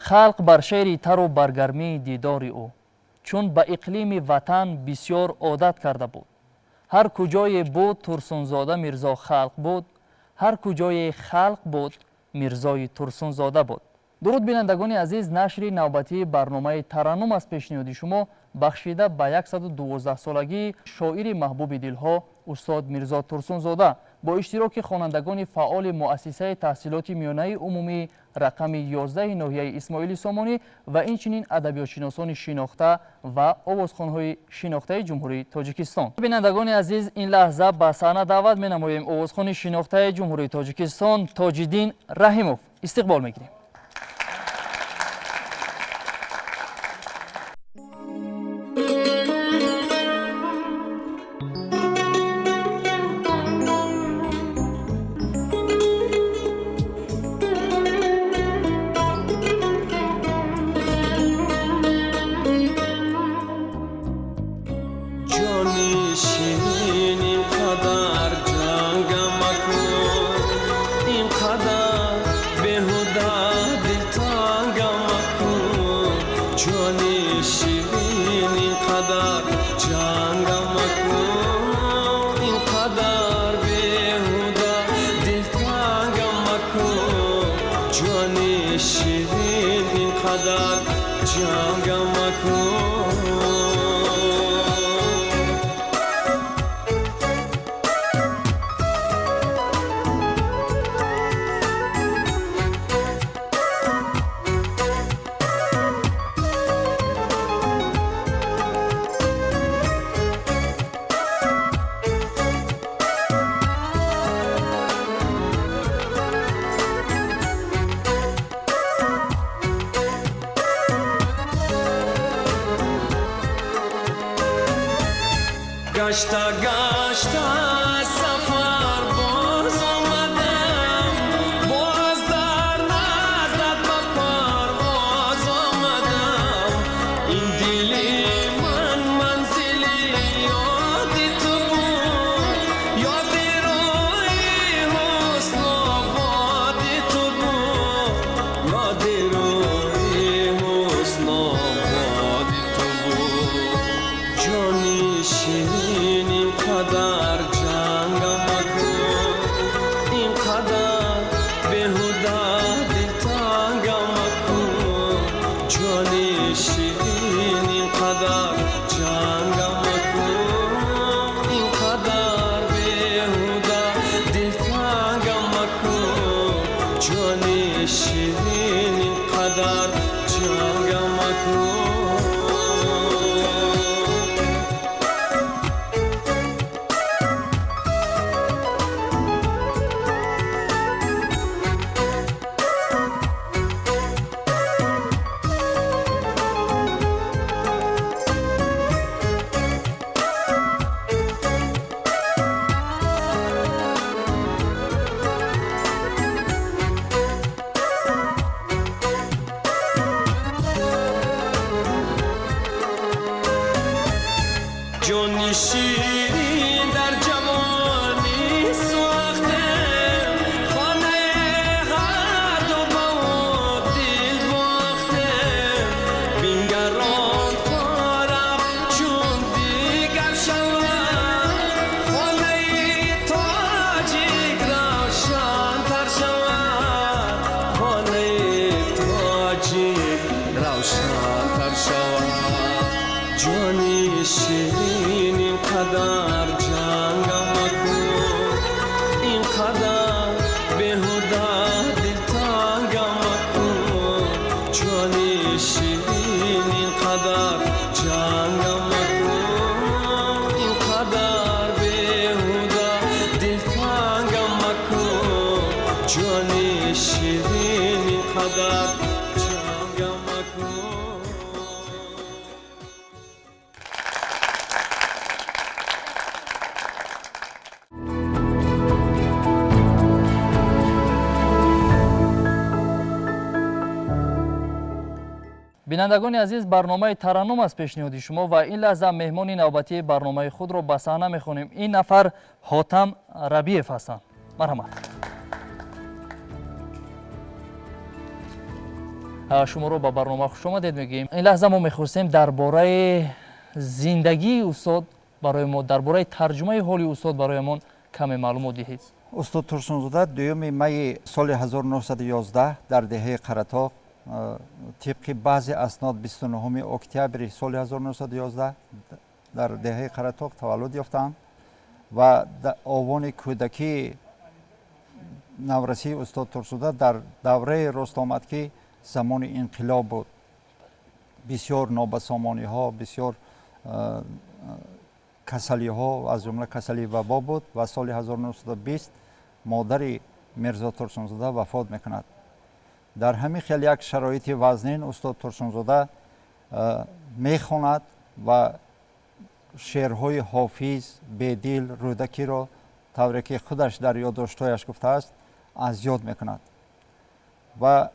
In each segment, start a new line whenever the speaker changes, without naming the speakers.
Халқ бар шеъри тару бар гармии дидори ӯ, чун ба иқлими ватан бисёр одат карда буд. Ҳар куҷое буд Турсунзода Мирзо халқ буд, ҳар куҷое халқ буд Мирзои Турсунзода буд. Дуруд, бинандагони азиз, нашри навбатии барномаи Тараннум аз пешниҳоди шумо бахшида ба 112-солагии шоири маҳбуби дилҳо устод Мирзо Турсунзода бо иштироки хонандагони фаъоли муассисаи таҳсилоти миёнаи умумии рақами 11 ноҳияи Исмоили Сомонӣ ва инчунин адабиётшиносони шинохта ва овозхонҳои шинохтаи Ҷумҳурии Тоҷикистон. Бинандагони азиз, ин лаҳза ба саҳна даъват менамоем овозхони шинохтаи Ҷумҳурии Тоҷикистон Тоҷиддин Раҳимов. Истиқбол мегирем.
Ҷони ширин, ин қадар ҷангам макун, ин қадар беҳуда дилтангам макун. Ҷони ширин, ин қадар ҷангам макун, ин қадар беҳуда дилтангам макун. Ҷони ширин, ин қадар ҷангам макун. Гашта гашта сафар боз омадам, боз дар наздат ба парвоз омадам. Ин дили ман манзили ёди ту буд, ёди рӯи ҳуснободи ту буд, ёди рӯи ҳуснободи ту буд. Ҷони ширин, ин қадар ҷангам макун, ин қадар беҳуда дилтангам макун. Ҷони ширин, ин қадар ҷангам макун, ин қадар беҳуда дилтангам макун. Ҷони ширин, ин қадар ҷангам макун. Ҷони ширин, дар ҷавонӣ сохтем хонаи ҳарду ба ӯ дил бохтем. Бингарон то рафт чун дигар шавад, хонаи тоҷик равшантар шавад, хонаи тоҷик равшантар шавад. Ҷони ширин, ин қадар ҷангам макун, ин қадар беҳуда дилтангам макун. Ҷони ширин, ин қадар ҷангам макун, ин қадар беҳуда дилтангам макун. Ҷони ширин, ин қадар ҷангам макун.
Бинандагони азиз, барномаи Тараннум аз пешниҳоди шумо ва ин лаҳза меҳмони навбатии барномаи худро ба саҳна мехонем. Ин нафар Ҳотам Рабиев ҳастанд. Марҳамат. Шуморо ба барнома хушомадед мегӯем. Ин лаҳза мо мехостем дар бораи зиндагии устод барои мо, дар бораи тарҷумаи ҳоли устод бароямон каме маълумот диҳед.
Устод Турсунзода 2 майи соли 1911 дар деҳаи Қаратоғ, тибқи баъзе аснод 29 октябри соли 1911 дар деҳаи Қаратоғ таваллуд ёфтанд ва овони кӯдакии наврасии устод Турсунзода дар даврае рост омад, ки замони инқилоб буд. Бисёр нобасомониҳо, бисёр касалиҳо, аз ҷумла касалии вабо буд ва соли 1920 модари Мирзо Турсунзода вафот мекунад. Дар ҳамин хел як шароити вазнин устод Турсунзода мехонад ва шеърҳои Ҳофиз, Бедил, Рӯдакиро, тавре ки худаш дар ёддоштҳояш гуфтааст, аз ёд мекунад ва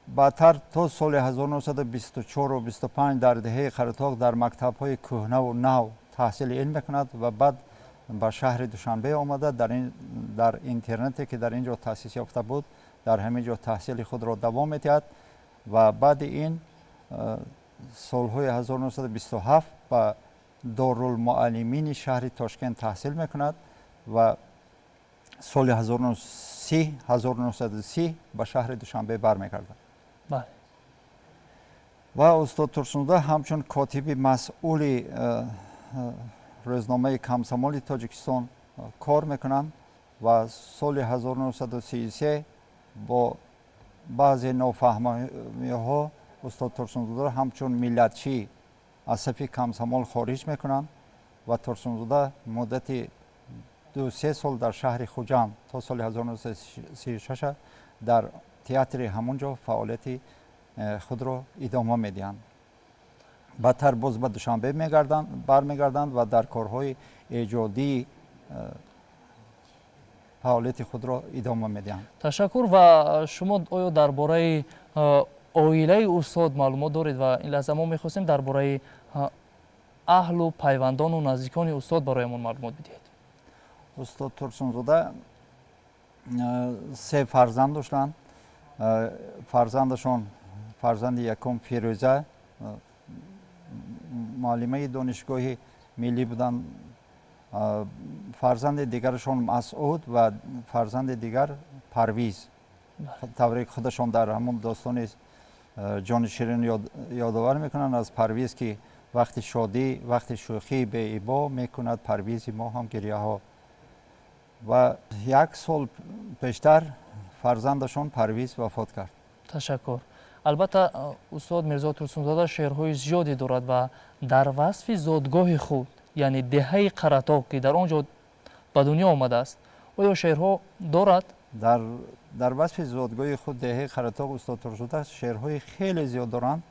баъдтар то соли 1924 25 дар деҳаи Қаратоғ дар мактабҳои кӯҳнаву нав таҳсили илм мекунад ва баъд ба шаҳри Душанбе омада, дар интернате, ки дар ин ҷо таъсис ёфта буд, дар ҳамин ҷо таҳсили худро давом медиҳад ва баъди ин солҳои 1927 ба Дорулмуаллимини шаҳри Тошкент таҳсил мекунад ва соли 1930 ба шаҳри Душанбе бармегардад. Ва устод Турсунзода ҳамчун котиби масъули рӯзномаи «Комсомоли Тоҷикистон» кор мекунанд ва соли 1933 бо баъзе нофаҳмиҳо устод Турсунзодаро ҳамчун миллатчӣ аз сафи комсомол хориҷ мекунанд ва Турсунзода муддати 2-3 сол дар шаҳри Хуҷанд то соли 1936 дар театри ҳамон ҷо фаъолияти худро идома медиҳанд. Баъдтар боз ба Душанбе бармегарданд ва дар корҳои эҷодии фаъолияти худро идома медиҳанд.
Ташаккур. Ва шумо оё дар бораи оилаи устод маълумот доред? Ва ин лаҳза мо мехостем дар бораи аҳлу пайвандону наздикони устод бароямон маълумот бидиҳед.
Устод Турсунзода се фарзанд доштанд. Фарзандашон, фарзанди якум Фирӯза, муаллимаи Донишгоҳи миллӣ буданд, фарзанди дигарашон Масъуд ва фарзанди дигар Парвиз. Тавре худашон дар ҳамон достони «Ҷони ширин» ёдовар мекунанд аз Парвиз, ки вақти шодӣ, вақти шӯхии беибо мекунад Парвизи мо ҳам гиряҳо. Ва як сол пештар фарзандашон Парвиз вафот кард.
Ташаккур. Албатта, устод Мирзо Турсунзода шеърҳои зиёде дорад ва дар васфи зодгоҳи худ, яъне деҳаи Қаратоғ, ки дар он ҷо ба дунё омадааст, оё шеърҳо дорад?
Дар васфи зодгоҳи худ, деҳаи Қаратоғ, устод Турсунзода шеърҳои хеле зиёд доранд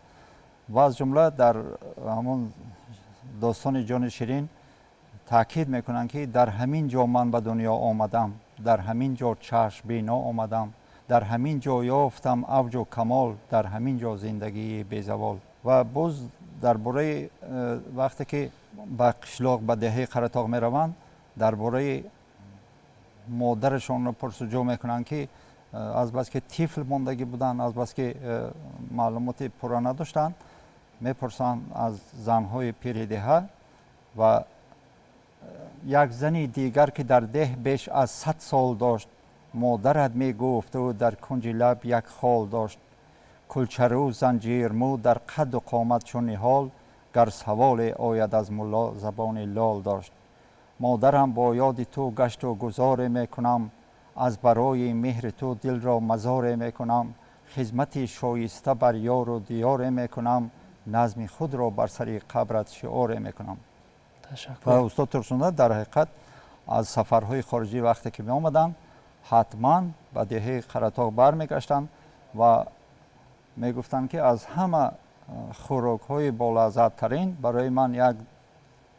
ва аз ҷумла дар ҳамон достони «Ҷони ширин» таъкид мекунанд, ки дар ҳамин ҷо ман ба дунё омадам, дар ҳамин ҷо чашм бино омадам, дар ҳамин ҷо ёфтам авҷу камол, дар ҳамин ҷо зиндагии безавол. Ва боз дар бораи вақте ки ба қишлоқ, ба деҳаи Қаратоғ мераванд, дар бораи модарашонро пурсуҷӯ мекунанд, ки азбаски тифл мондагӣ буданд, азбаски маълумоти пурра надоштанд, мепурсанд аз занҳои пири деҳа ва як зани дигар, ки дар деҳ беш аз 100 сол дошт, модарат мегуфту дар кунҷи лаб як хол дошт, кулчарӯ, занҷирмӯ, дар қадду қомат чун ниҳол, гар саволе ояд аз мулло, забони лол дошт. Модарам, бо ёди ту гашту гузоре мекунам, аз барои меҳри ту дилро мазоре мекунам, хизмати шоиста бар ёру диёре мекунам, назми худро бар сари қабрат шиоре мекунам. Ва устод Турсунзода дар ҳақиқат аз сафарҳои хориҷӣ вақте ки меомаданд, ҳатман ба деҳаи Қаратоғ бармегаштанд ва мегуфтанд, ки аз ҳама хӯрокҳои болаззаттарин барои ман як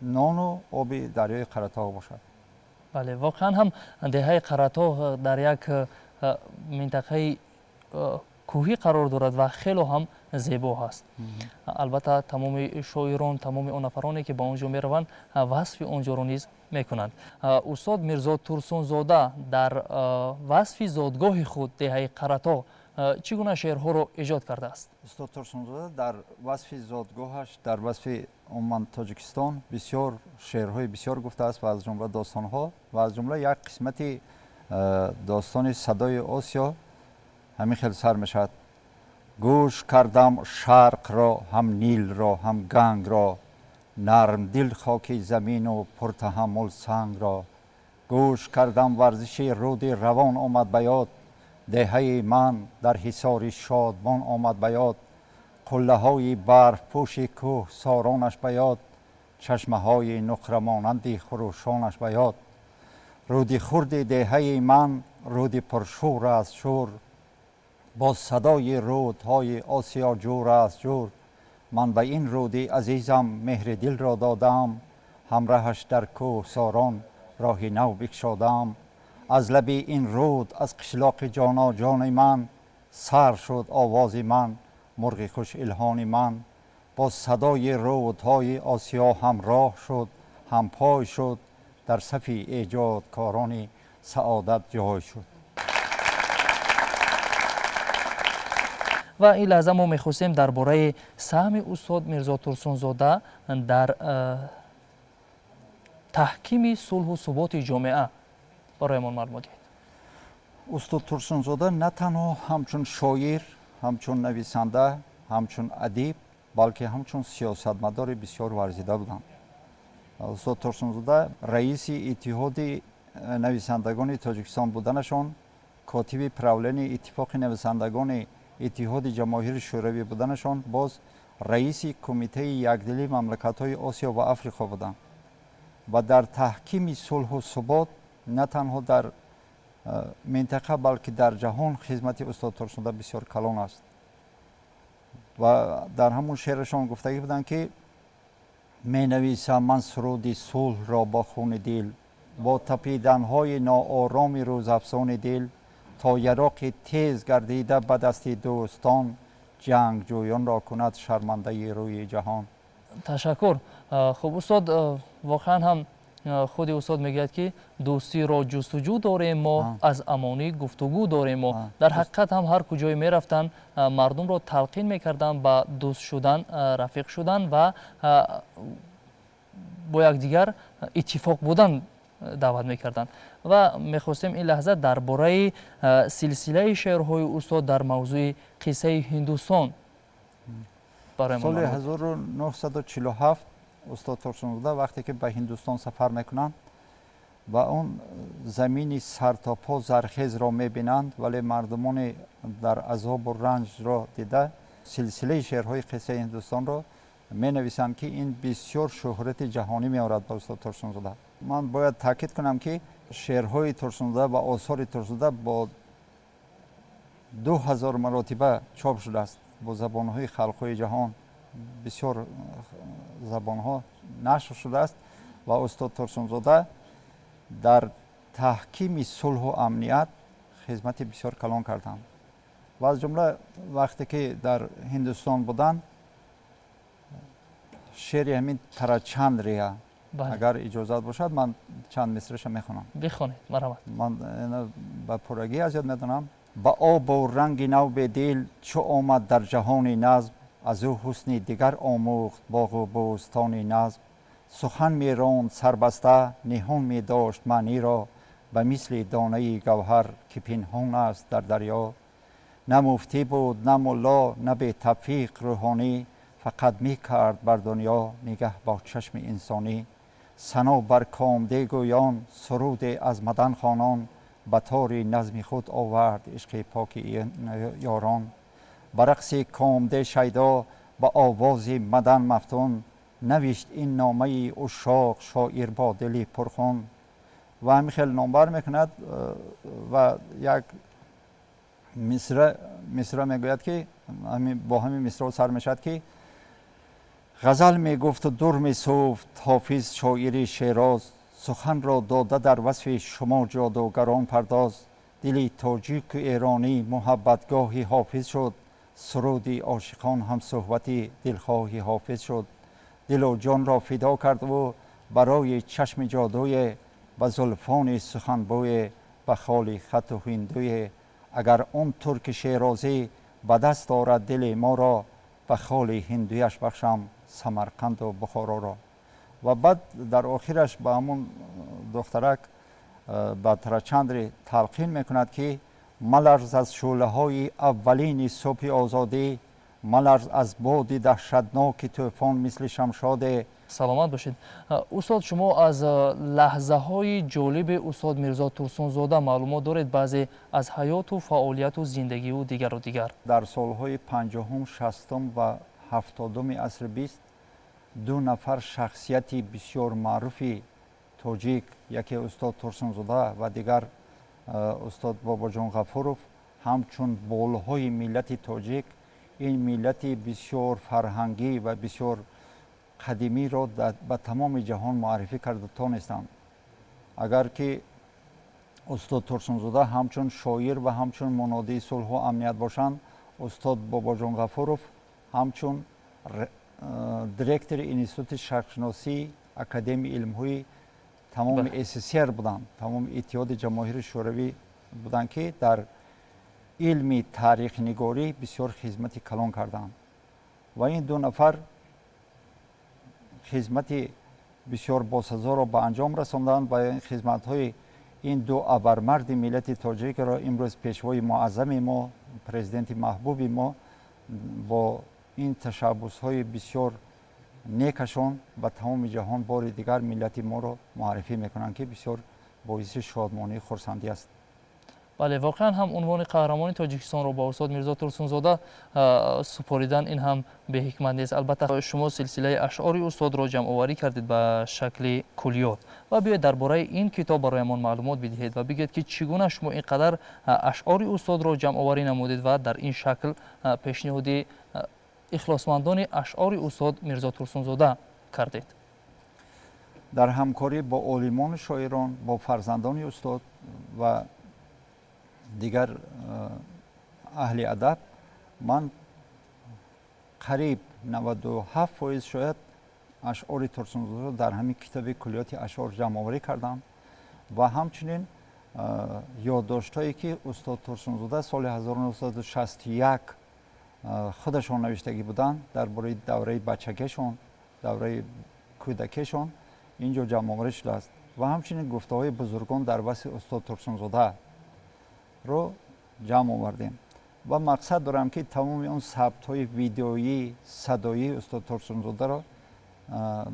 нону оби дарёи Қаратоғ бошад.
Бале, воқеан ҳам деҳаи Қаратоғ дар як минтақаи кӯҳӣ қарор дорад ва хело ҳам зебо ҳаст. Албатта, тамоми шоирон, тамоми он нафароне, ки ба он ҷо мераванд, васфи он ҷоро низ мекунанд. Устод Мирзо Турсунзода дар васфи зодгоҳи худ, деҳаи Қаратоғ, Чӣ гуна шеърҳоро эҷод кардааст?
Устод Турсунзода дар васфи зодгоҳаш, дар васфи умуман Тоҷикистон бисёр шеърҳои бисёр гуфтааст ва аз ҷумла достонҳо ва аз ҷумла як қисмати достони «Садои Осиё» ҳамин хел сар мешавад: гӯш кардам шарқро, ҳам Нилро, ҳам Гангро, нармдил хоки замину пуртаҳаммул сангро. Гӯш кардам варзиши руди равон омад ба ёд, деҳаи ман дар ҳисори Шодмон омад ба ёд, қуллаҳои барфпӯши кӯҳ соронаш ба ёд, чашмаҳои нуқрамонанди хурӯшонаш ба ёд. Руди хурди деҳаи ман руди пуршӯр аст шӯр, бо садои рудҳои Осиё ҷур аст ҷур. Ман ба ин руди азизам меҳри дилро додаам, ҳамраҳаш дар кӯҳсорон роҳи нав бикшодаам. Аз лаби ин руд, аз қишлоқи ҷоноҷони ман сар шуд овози ман, мурғи хуш илҳони ман. Бо садои рудҳои Осиё ҳамроҳ шуд, ҳампой шуд, дар сафи эҷодкорони саодат ҷой шуд.
Ва ин лаҳза мо мехостем дар бораи саҳми устод Мирзо Турсунзода дар таҳкими сулҳу суботи ҷомеа бароямон маълумот диҳед.
Устод Турсунзода на танҳо ҳамчун шоир, ҳамчун нависанда, ҳамчун адиб, балки ҳамчун сиёсатмадори бисёр варзида буданд. Устод Турсунзода раиси Иттиҳоди нависандагони Тоҷикистон буданашон, котиби правлении Иттифоқи нависандагони Иттиҳоди Ҷамоҳири Шӯравӣ буданашон, боз раиси Кумитаи якдилии мамлакатҳои Осиё ва Африқо буданд ва дар таҳкими сулҳу субот на танҳо дар минтақа, балки дар ҷаҳон хизмати устод Турсунзода бисёр калон аст. Ва дар ҳамун шеърашон гуфтагӣ буданд, ки менависам ман суруди сулҳро бо хуни дил, бо тапиданҳои ноороми рӯзафзони дил, то яроқи тез гардида ба дасти дӯстон ҷангҷӯёнро кунад шармандаи рӯи ҷаҳон.
Ташаккур. Хуб, устод, воқеан ҳам худи устод мегӯяд, ки дӯстиро ҷустуҷӯ дорем мо, аз амонӣ гуфтугӯ дорем мо. Дар ҳақиқат ҳам ҳар куҷое мерафтанд, мардумро талқин мекарданд ба дӯст шудан, рафиқ шудан ва бо якдигар иттифоқ будан даъват мекарданд. Ва мехостем ин лаҳза дар бораи силсилаи шеърҳои устод дар мавзӯи қиссаи Ҳиндустон барои мо
соли
маълумот.
1947 устод Турсунзода вақте ки ба Ҳиндустон сафар мекунанд ва он замини сартопо зархезро мебинанд, вале мардумони дар азобу ранҷро дида, силсилаи шеърҳои қиссаи Ҳиндустонро менависанд, ки ин бисёр шӯҳрати ҷаҳонӣ меорад ба устод Турсунзода. Ман бояд таъкид кунам, ки шеърҳои Турсунзода ва осори Турсунзода бо 2000 маротиба чоп шудааст бо забонҳои халқҳои ҷаҳон, бисёр забонҳо нашр шудааст ва устод Турсунзода дар таҳкими сулҳу амният хизмати бисёр калон карданд. Ва аз ҷумла вақте ки дар Ҳиндустон буданд, шеъри ҳамин Тарачандрия, агар иҷозат бошад, ман чанд мисраша мехонам.
Бихонед, марҳамат.
Ман ба пуррагӣ аз ёд медонам. Ба обу ранги нав бедил чӯ омад дар ҷаҳони назм, аз ӯ ҳусни дигар омӯхт боғу бӯстони назм. Сухан меронд сарбаста, ниҳон медошт маъниро, ба мисли донаи гавҳар, ки пинҳон аст дар дарё. На муфтӣ буд, на мулло, на бетавфиқ рӯҳонӣ, фақат мекард бар дунё нигаҳ бо чашми инсонӣ. Сано бар комде гӯён, суруде аз мадан хонон, ба тори назми худ овард ишқи поки ёрон. Ба рақси комде шайдо, ба овози мадан мафтун, навишт ин номаи ушшоқ шоир бо дили пурхун. Ва ҳамин хел номбар мекунад ва як мисра мегӯяд, ки бо ҳамин мисрао сар мешавад, ки ғазал мегуфту дур месӯфт Ҳофиз шоири Шероз, суханро дода дар васфи шумо ҷодугарон пардоз. Дили тоҷику эронӣ муҳаббатгоҳи Ҳофиз шуд, суруди ошиқон ҳам суҳбати дилхоҳи Ҳофиз шуд. Дилу ҷонро фидо кард ӯ барои чашми ҷодуе, ба зулфони суханбӯе, ба холи хату ҳиндуе. Агар он турки шерозӣ ба даст орад дили моро, ба холи ҳиндуяш бахшам Самарқанду Бухороро. Ва баъд дар охираш ба ҳамун духтарак ба Трачандри талқин мекунад, ки маларз аз шӯълаҳои аввалини субҳи озодӣ, маларз аз боди даҳшатноки тӯфон мисли шамшоде.
Саломат бошед, устод. Шумо аз лаҳзаҳои ҷолиби устод Мирзо Турсунзода маълумот доред, баъзе аз ҳаёту фаъолияту зиндагиу дигару дигар?
Дар солҳои 50-ум, 60-ум ва 70-уми асри 20 ду нафар шахсияти бисёр маъруфи тоҷик, яке устод Турсунзода ва дигар устод Бобоҷон Ғафуров, ҳамчун болҳои миллати тоҷик ин миллати бисёр фарҳангӣ ва бисёр қадимиро ба тамоми ҷаҳон муаррифӣ карда тонистанд. Агар ки устод Турсунзода ҳамчун шоир ва ҳамчун мунодии сулҳу амният бошанд, устод Бобоҷон Ғафуров ҳамчун директори Институти шарқшиносии Академияи илмҳои тамоми СССР буданд, тамоми Иттиҳоди Ҷамоҳири Шӯравӣ буданд, ки дар илми таърихнигорӣ бисёр хизмати калон карданд. Ва ин ду нафар хизмати бисёр босазоро ба анҷом расонданд ва ин хизматҳои ин ду абармарди миллати тоҷикро имрӯз пешвои муаззами мо, президенти маҳбуби мо, бо ин ташаббусҳои бисёр некашон ба тамоми ҷаҳон бори дигар миллати моро муаррифӣ мекунанд, ки бисёр боиси шодмонии хурсандӣ аст.
Бале, воқеан ҳам унвони қаҳрамони Тоҷикистонро ба устод Мирзо Турсунзода супоридан ин ҳам беҳикмат нест. Албатта, шумо силсилаи ашъори устодро ҷамъоварӣ кардед ба шакли куллиёт ва биёед, дар бораи ин китоб бароямон маълумот бидиҳед ва бигӯед, ки чӣ гуна шумо ин қадар ашъори устодро ҷамъоварӣ намудед ва дар ин шакл пешниҳоди ихлосмандони ашъори устод Мирзо Турсунзода кардед.
Дар ҳамкорӣ бо олимону шоирон, бо фарзандони устод ва дигар аҳли адаб ман қариб 97% шояд ашъори Турсунзодаро дар ҳамин китоби куллиёти ашъор ҷамъоварӣ кардам ва ҳамчунин ёддоштҳое, ки устод Турсунзода соли 1961 худашон навиштагӣ буданд дар бораи давраи бачагиашон, давраи кӯдакиашон, ин ҷо ҷамъоварӣ шудааст ва ҳамчунин гуфтаҳои бузургон дар васфи устод Турсунзодаро ҷамъ овардем. Ва мақсад дорам, ки тамоми он сабтҳои видеоӣ, садоии устод Турсунзодаро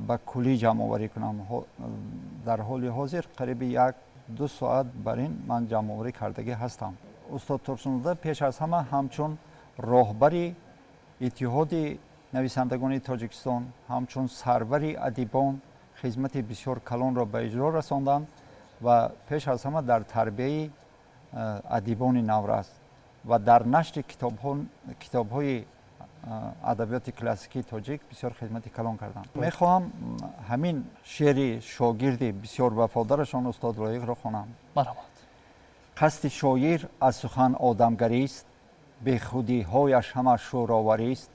ба куллӣ ҷамъоварӣ кунам. Дар ҳоли ҳозир қариби 1-2 соат бар ин ман ҷамъоварӣ кардагӣ ҳастам. Устод Турсунзода пеш аз ҳама ҳамчун роҳбари Иттиҳоди нависандагони Тоҷикистон, ҳамчун сарвари адибон хизмати бисёр калонро ба иҷро расонданд ва пеш аз ҳама дар тарбияи адибони наврас ва дар нашри китобҳои адабиёти классикии тоҷик бисёр хизмати калон карданд. Мехоҳам ҳамин шеъри шогирди бисёр вафодарашон устод Лоиқро хонам.
Марҳамат.
Қасди шоир аз сухан одамгарист, бехудиҳояш ҳама шӯроварист.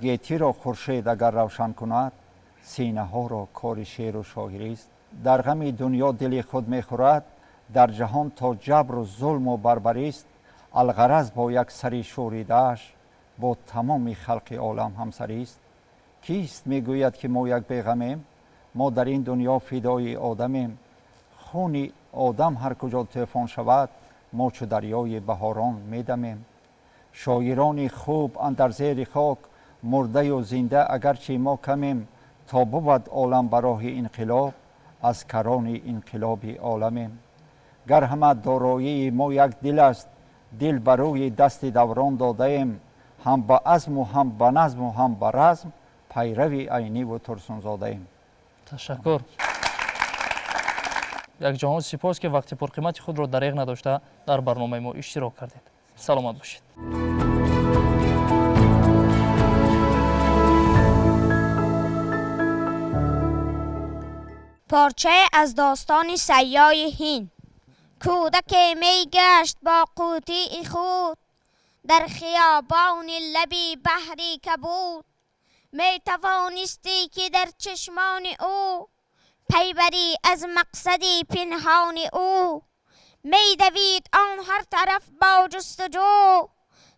Гетиро хуршед агар равшан кунад, синаҳоро кори шеъру шоирист. Дар ғами дунё дили худ мехӯрад, дар ҷаҳон то ҷабру зулму барбарист. Алғараз бо як сари шӯридааш бо тамоми халқи олам ҳамсарист. Кист мегӯяд, ки мо як беғамем? Мо дар ин дунё фидои одамем. Хуни одам ҳар куҷо тӯфон шавад, мо чу дарёи баҳорон медамем. Шоирони хуб андар зери хок мурдаю зинда агарчи мо камем, то бувад олам ба роҳи инқилоб, аз карони инқилоби оламем. Гар ҳама дороии мо як дил аст, дил ба рӯи дасти даврон додаем. Ҳам ба азму ҳам ба назму ҳам ба разм пайрави Айниву Турсунзодаем.
Ташаккур, як ҷаҳон сипос, ки вақти пурқимати худро дареғ надошта дар барномаи мо иштирок кардед. Саломат бошед.
Порчае аз достони Сайёи Ҳинд. Кӯдаке мегашт бо қутии худ дар хиёбони лаби баҳри кабуд. Метавонистӣ, ки дар чашмони ӯ пай барӣ аз мақсади пинҳони ӯ. میدوید آن هر طرف با جستجو،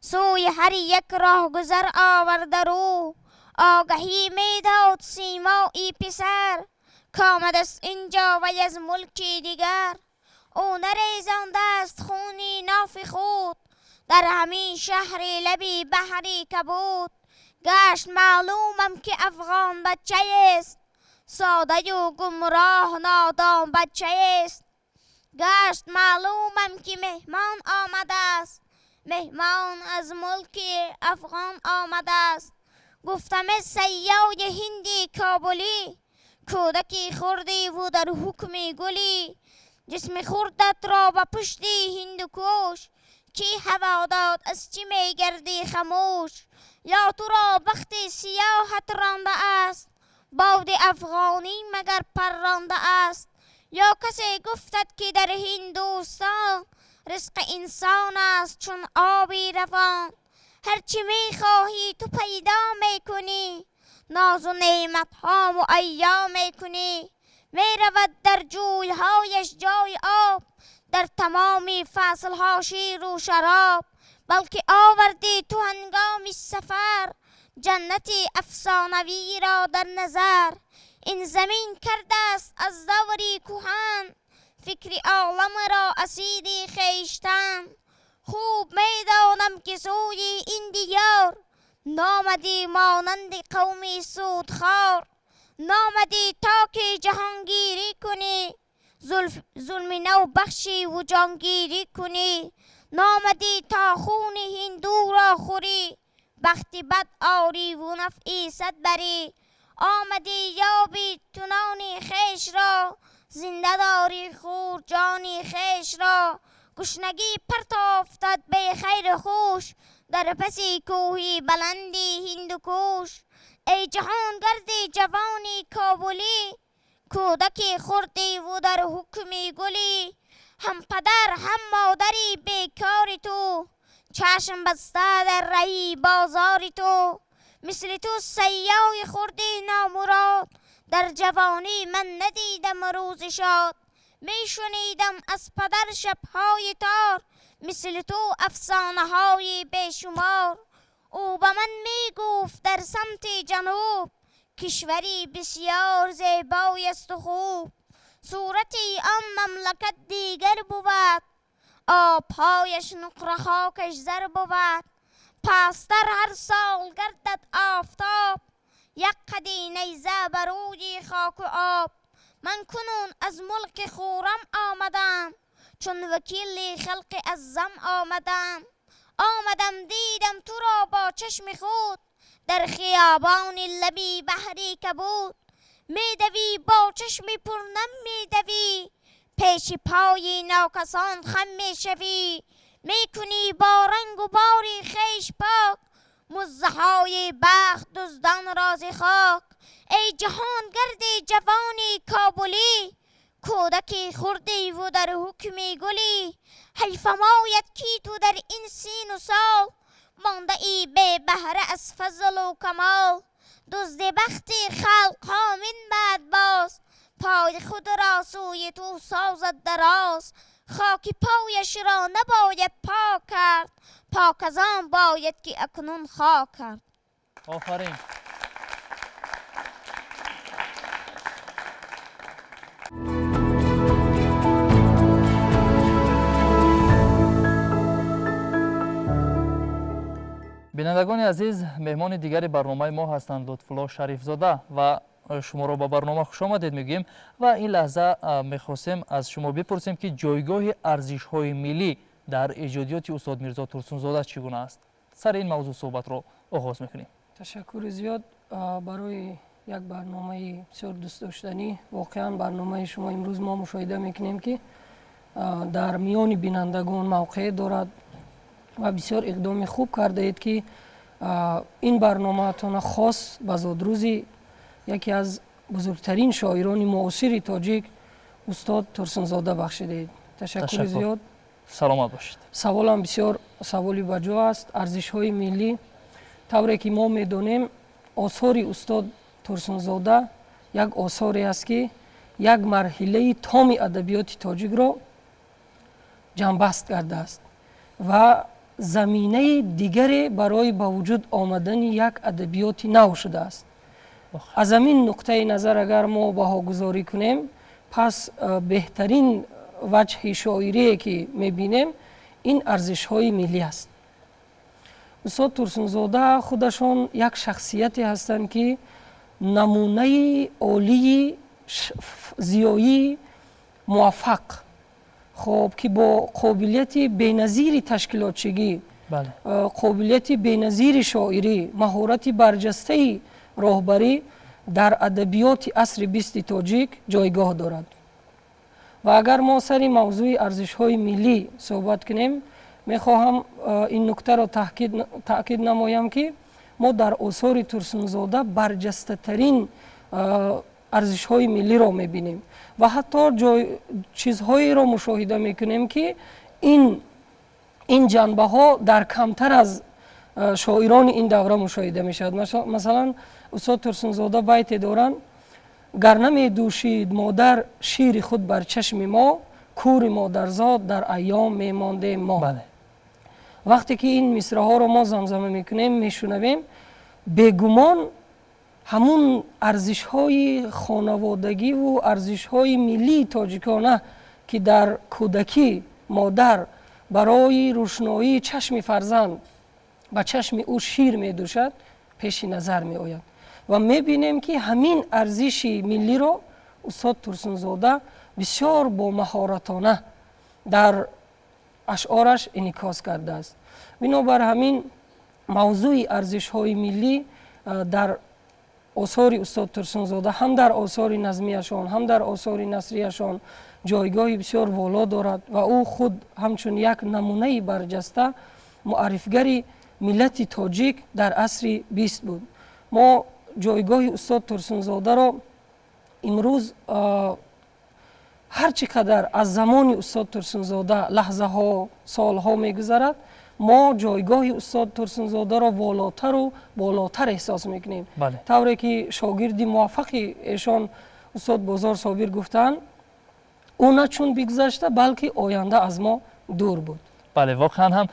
سوی هر یک راهگذر آورده رو. آگهی میداد سیمایی پسر، کآمد است اینجا وی از ملکی دیگر. او نریزانده است خونی ناف خود، در همین شهر لبی بحری کبود. گشت معلومم که افغان بچه است، ساده و گمراه نادان بچه است. گشت معلومم که مهمان آمده است، مهمان از ملک افغان آمده است. گفتم سیای هندی کابلی، کودکی خوردی و در حکم گلی. جسم خوردت را به پشتی هندوکش، کی هوا داد از چی میگردی خموش؟ یا تو را بخت سیاحت رانده است، باد افغانی مگر پرانده است؟ یا کسی گفتد که در هندوستان رزق انسان است چون آبی روان. هرچی میخواهی تو پیدا میکنی، ناز و نعمت ها مهیا میکنی. میرود در جویهایش جای آب، در تمام فصل ها شیر و شراب. بلکه آوردی تو هنگام سفر، جنت افسانوی را در نظر. این زمین کرده است از دوری کهن، فکر عالم را اسیر خویشتن. خوب میدانم که سوی این دیار، نامدی مانند قومی سودخوار. نامدی تا که جهانگیری کنی، ظلم نو بخشی و جانگیری کنی. نامدی تا خون هندو را خوری، بخت بد آری و نفعی صد بری. آمدی یابی تو نان خویش را، زنده داری خور جانی خویش را. گشنگی پرتافتد به خیر خوش، در پس کوهی بلندی هندوکش. ای جهان گرد جوانی کابلی، کودکی خوردی و در حکم گلی. هم پدر هم مادری بیکار تو، چشم بسته در رهی بازار تو. مثل تو سیای خوردی نامراد، در جوانی من ندیدم روز شاد. می شنیدم از پدر شبهای تار، مثل تو افسانه های بیشمار. او به من می گفت در سمت جنوب، کشوری بسیار زیبای است و خوب. صورتی آن مملکت دیگر بود، آبهایش نقره خاکش زر بود. پستر هر سال گردد آفتاب، یک قدی نیزه بر روی خاک و آب. من کنون از ملک خورم آمدم، چون وکیل خلق اعظم آمدم. آمدم دیدم تو را با چشم خود، در خیابان لبی بحری کبود. میدوی با چشم پرنم میدوی، پیش پای ناکسان خم میشوی. میکنی با رنگ و باری خویش پاک، مزه های بخت دزدان راز خاک. ای جهان گرد جوانی کابلی، کودکی خوردی و در حکم گلی. حیفم آید کی تو در این سین و سال، مانده ای بی بهره از فضل و کمال. دزد بخت خلق ها من بعد باز، پای خود را سوی تو سازد دراز. خاک پایش را نباید پاک کرد، پاک از آن باید که اکنون خاک کرد.
آفرین. Бинандагони азиз, меҳмони дигари барномаи мо ҳастанд Лутфулло Шарифзода ва шуморо ба барнома хушомадед мегӯем ва ин лаҳза мехостем аз шумо бипурсем, ки ҷойгоҳи арзишҳои миллӣ дар эҷодиёти устод Мирзо Турсунзода чӣ гуна аст. Сари ин мавзӯъ суҳбатро оғоз мекунем.
Ташаккури зиёд барои як барномаи бисёр дӯстдоштанӣ. Воқеан, барномаи шумо имрӯз мо мушоҳида мекунем, ки дар миёни бинандагон мавқеъ дорад ва бисёр иқдоми хуб кардаед, ки ин барномаатона хос ба зодрӯзи яке аз бузургтарин шоирони муосири тоҷик устод Турсунзода бахшидаед. Ташаккури зиёд.
Саломат бошед.
Саволам бисёр саволи баҷо аст. Арзишҳои миллӣ, тавре ки мо медонем, осори устод Турсунзода як осоре аст, ки як марҳилаи томи адабиёти тоҷикро ҷамъбаст кардааст ва заминаи дигаре барои ба вуҷуд омадани як адабиёти нав шудааст. Аз ҳамин нуқтаи назар агар мо баҳогузорӣ кунем, пас беҳтарин ваҷҳи шоирие ки мебинем, ин арзишҳои миллӣ аст. Устод Турсунзода худашон як шахсияте ҳастанд, ки намунаи олии зиёии муваффақ, хоб, ки бо қобилияти беназири ташкилотчигӣ, қобилияти беназири шоирӣ, маҳорати барҷастаи роҳбарӣ дар адабиёти асри бисти тоҷик ҷойгоҳ дорад. Ва агар мо сари мавзӯи арзишҳои миллӣ суҳбат кунем, мехоҳам ин нуктаро таъкид намоям, ки мо дар осори Турсунзода барҷастатарин арзишҳои миллиро мебинем ва ҳатто чизҳоеро мушоҳида мекунем, ки ин ҷанбаҳо дар камтар аз шоирони ин давра мушоҳида мешавад. Масалан, устод Турсунзода байте доранд: «Гар намедӯшид модар шири худ бар чашми мо, кури модарзод дар айём мемондем мо». Вақте ки ин мисраҳоро мо замзама мекунем, мешунавем, бегумон ҳамун арзишҳои хонаводагиву арзишҳои миллии тоҷикона, ки дар кӯдакӣ модар барои рӯшноии чашми фарзанд ба чашми ӯ шир медӯшад, пеши назар меояд ва мебинем, ки ҳамин арзиши миллиро устод Турсунзода бисёр бомаҳоратона дар ашъораш инъикос кардааст. Бинобар ҳамин, мавзӯи арзишҳои миллӣ дар осори устод Турсунзода, ҳам дар осори назмияшон, ҳам дар осори насрияшон ҷойгоҳи бисёр воло дорад ва ӯ худ ҳамчун як намунаи барҷаста муаррифгари миллати тоҷик дар асри бист буд. Мо ҷойгоҳи устод Турсунзодаро имрӯз, ҳар чӣ қадар аз замони устод Турсунзода лаҳзаҳо, солҳо мегузарад, мо ҷойгоҳи устод Турсунзодаро волотару болотар эҳсос мекунем. Тавре ки шогирди муваффақи эшон устод Бозор Собир гуфтанд: «Ӯ на чун бигзашта, балки оянда аз мо дур буд».
Бале, воқеан ҳам,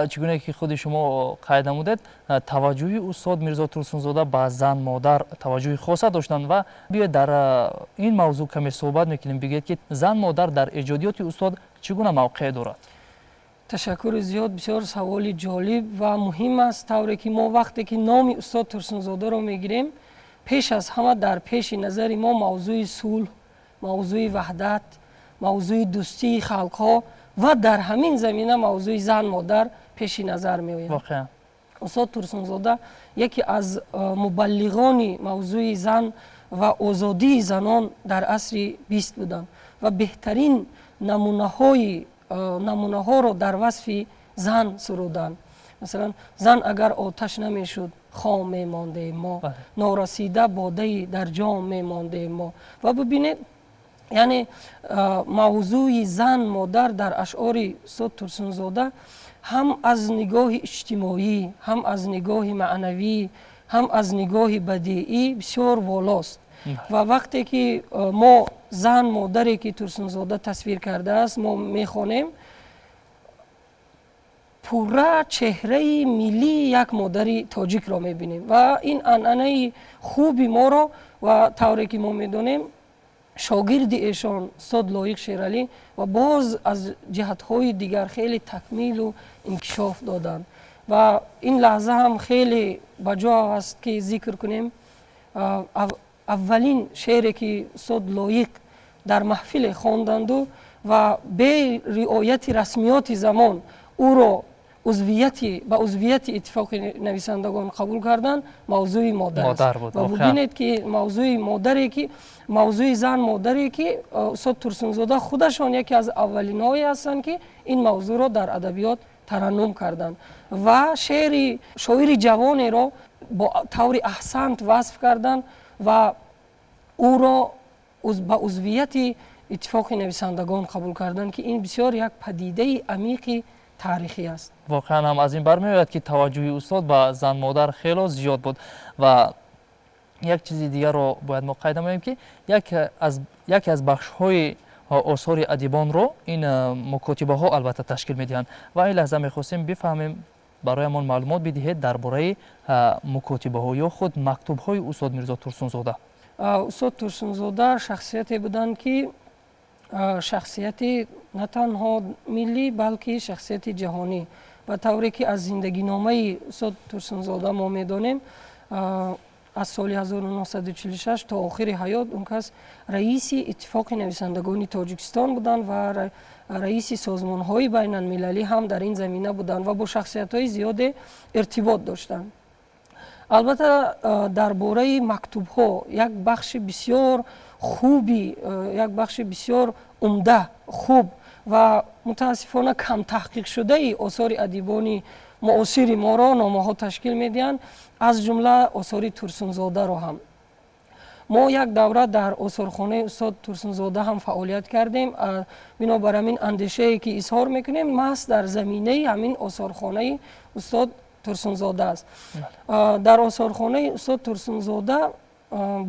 чӣ гуна ки худи шумо қайд намудед, таваҷҷӯҳи устод Мирзо Турсунзода ба зан модар таваҷҷӯҳи хоса доштанд. Ва биёед, дар ин мавзӯъ каме суҳбат мекунем. Бигӯед, ки зан модар дар эҷодиёти устод чӣ гуна мавқеъ дорад?
Ташаккури зиёд, бисёр саволи ҷолиб ва муҳим аст. Тавре ки мо вақте ки номи устод Турсунзодаро мегирем, пеш аз ҳама дар пеши назари мо мавзӯи сулҳ, мавзӯи ваҳдат, мавзӯи дӯстии халқҳо ва дар ҳамин замина мавзӯи зан модар пеши назар меояд. Устод Турсунзода яке аз мубаллиғони мавзӯи зан ва озодии занон дар асри бист буданд ва беҳтарин намунаҳоро дар васфи зан суруданд. Масалан: «Зан агар оташ намешуд, хом мемондем мо, норасида бодаи дар ҷом мемондем мо». Ва бибинед, яъне мавзӯи зан модар дар ашъори устод Турсунзода ҳам аз нигоҳи иҷтимоӣ, ҳам аз нигоҳи маънавӣ, ҳам аз нигоҳи бадеӣ бисёр волост. Ва вақте ки мо зан модаре ки Турсунзода тасвир кардааст мо мехонем, пурра чеҳраи миллии як модари тоҷикро мебинем ва ин анъанаи хуби моро, ва тавре ки мо медонем, шогирди эшон устод Лоиқ Шералӣ ва боз аз ҷиҳатҳои дигар хеле такмилу инкишоф доданд. Ва ин лаҳза ҳам хеле ба ҷо аст, ки зикр кунем аввалин шеъре ки устод Лоиқ дар маҳфиле хонданду ва бе риояти расмиёти замон ӯро ба узвияти Иттифоқи нависандагон қабул карданд, мавзӯи модар аст. Ва бубинед, ки мавзӯи модаре ки, мавзӯи зан модаре ки устод Турсунзода худашон яке аз аввалинҳое ҳастанд, ки ин мавзӯъро дар адабиёт тараннум карданд ва шеъри шоири ҷавонеро бо таври аҳсант васф карданд ва ӯро ба узвияти Иттифоқи нависандагон қабул карданд, ки ин бисёр як падидаи амиқи таърихӣ аст.
Воқеан ҳам, аз ин бармеояд, ки таваҷҷӯҳи устод ба зан модар хело зиёд буд. Ва як чизи дигарро бояд мо қайд намоем, ки яке аз бахшҳои Осори адибонро ин мукотибаҳо албатта ташкил медиҳанд ва ин лаҳза мехостем бифаҳмем, бароямон маълумот бидиҳед дар бораи мукотибаҳо ё худ мактубҳои устод Мирзо Турсунзода.
Устод Турсунзода шахсияте буданд, ки шахсияти на танҳо миллӣ, балки шахсияти ҷаҳонӣ. Ба тавре ки аз зиндагиномаи устод Турсунзода мо медонем, аз соли 1946 то охири ҳаёт он кас раиси Иттифоқи нависандагони Тоҷикистон буданд ва раиси созмонҳои байналмилалӣ ҳам дар ин замина буданд ва бо шахсиятҳои зиёде иртибот доштанд. Албатта, дар бораи мактубҳо як бахши бисёр хуби, як бахши бисёр умда, хуб ва мутаассифона кам таҳқиқшудаи осори адибони муосири моро номаҳо ташкил медиҳанд, аз ҷумла осори Турсунзодаро ҳам. Мо як давра дар осорхонаи устод Турсунзода ҳам фаъолият кардем. Бинобар ҳамин, андешае ки изҳор мекунем, маҳз дар заминаи ҳамин осорхонаи устод Турсунзода аст. Дар осорхонаи устод Турсунзода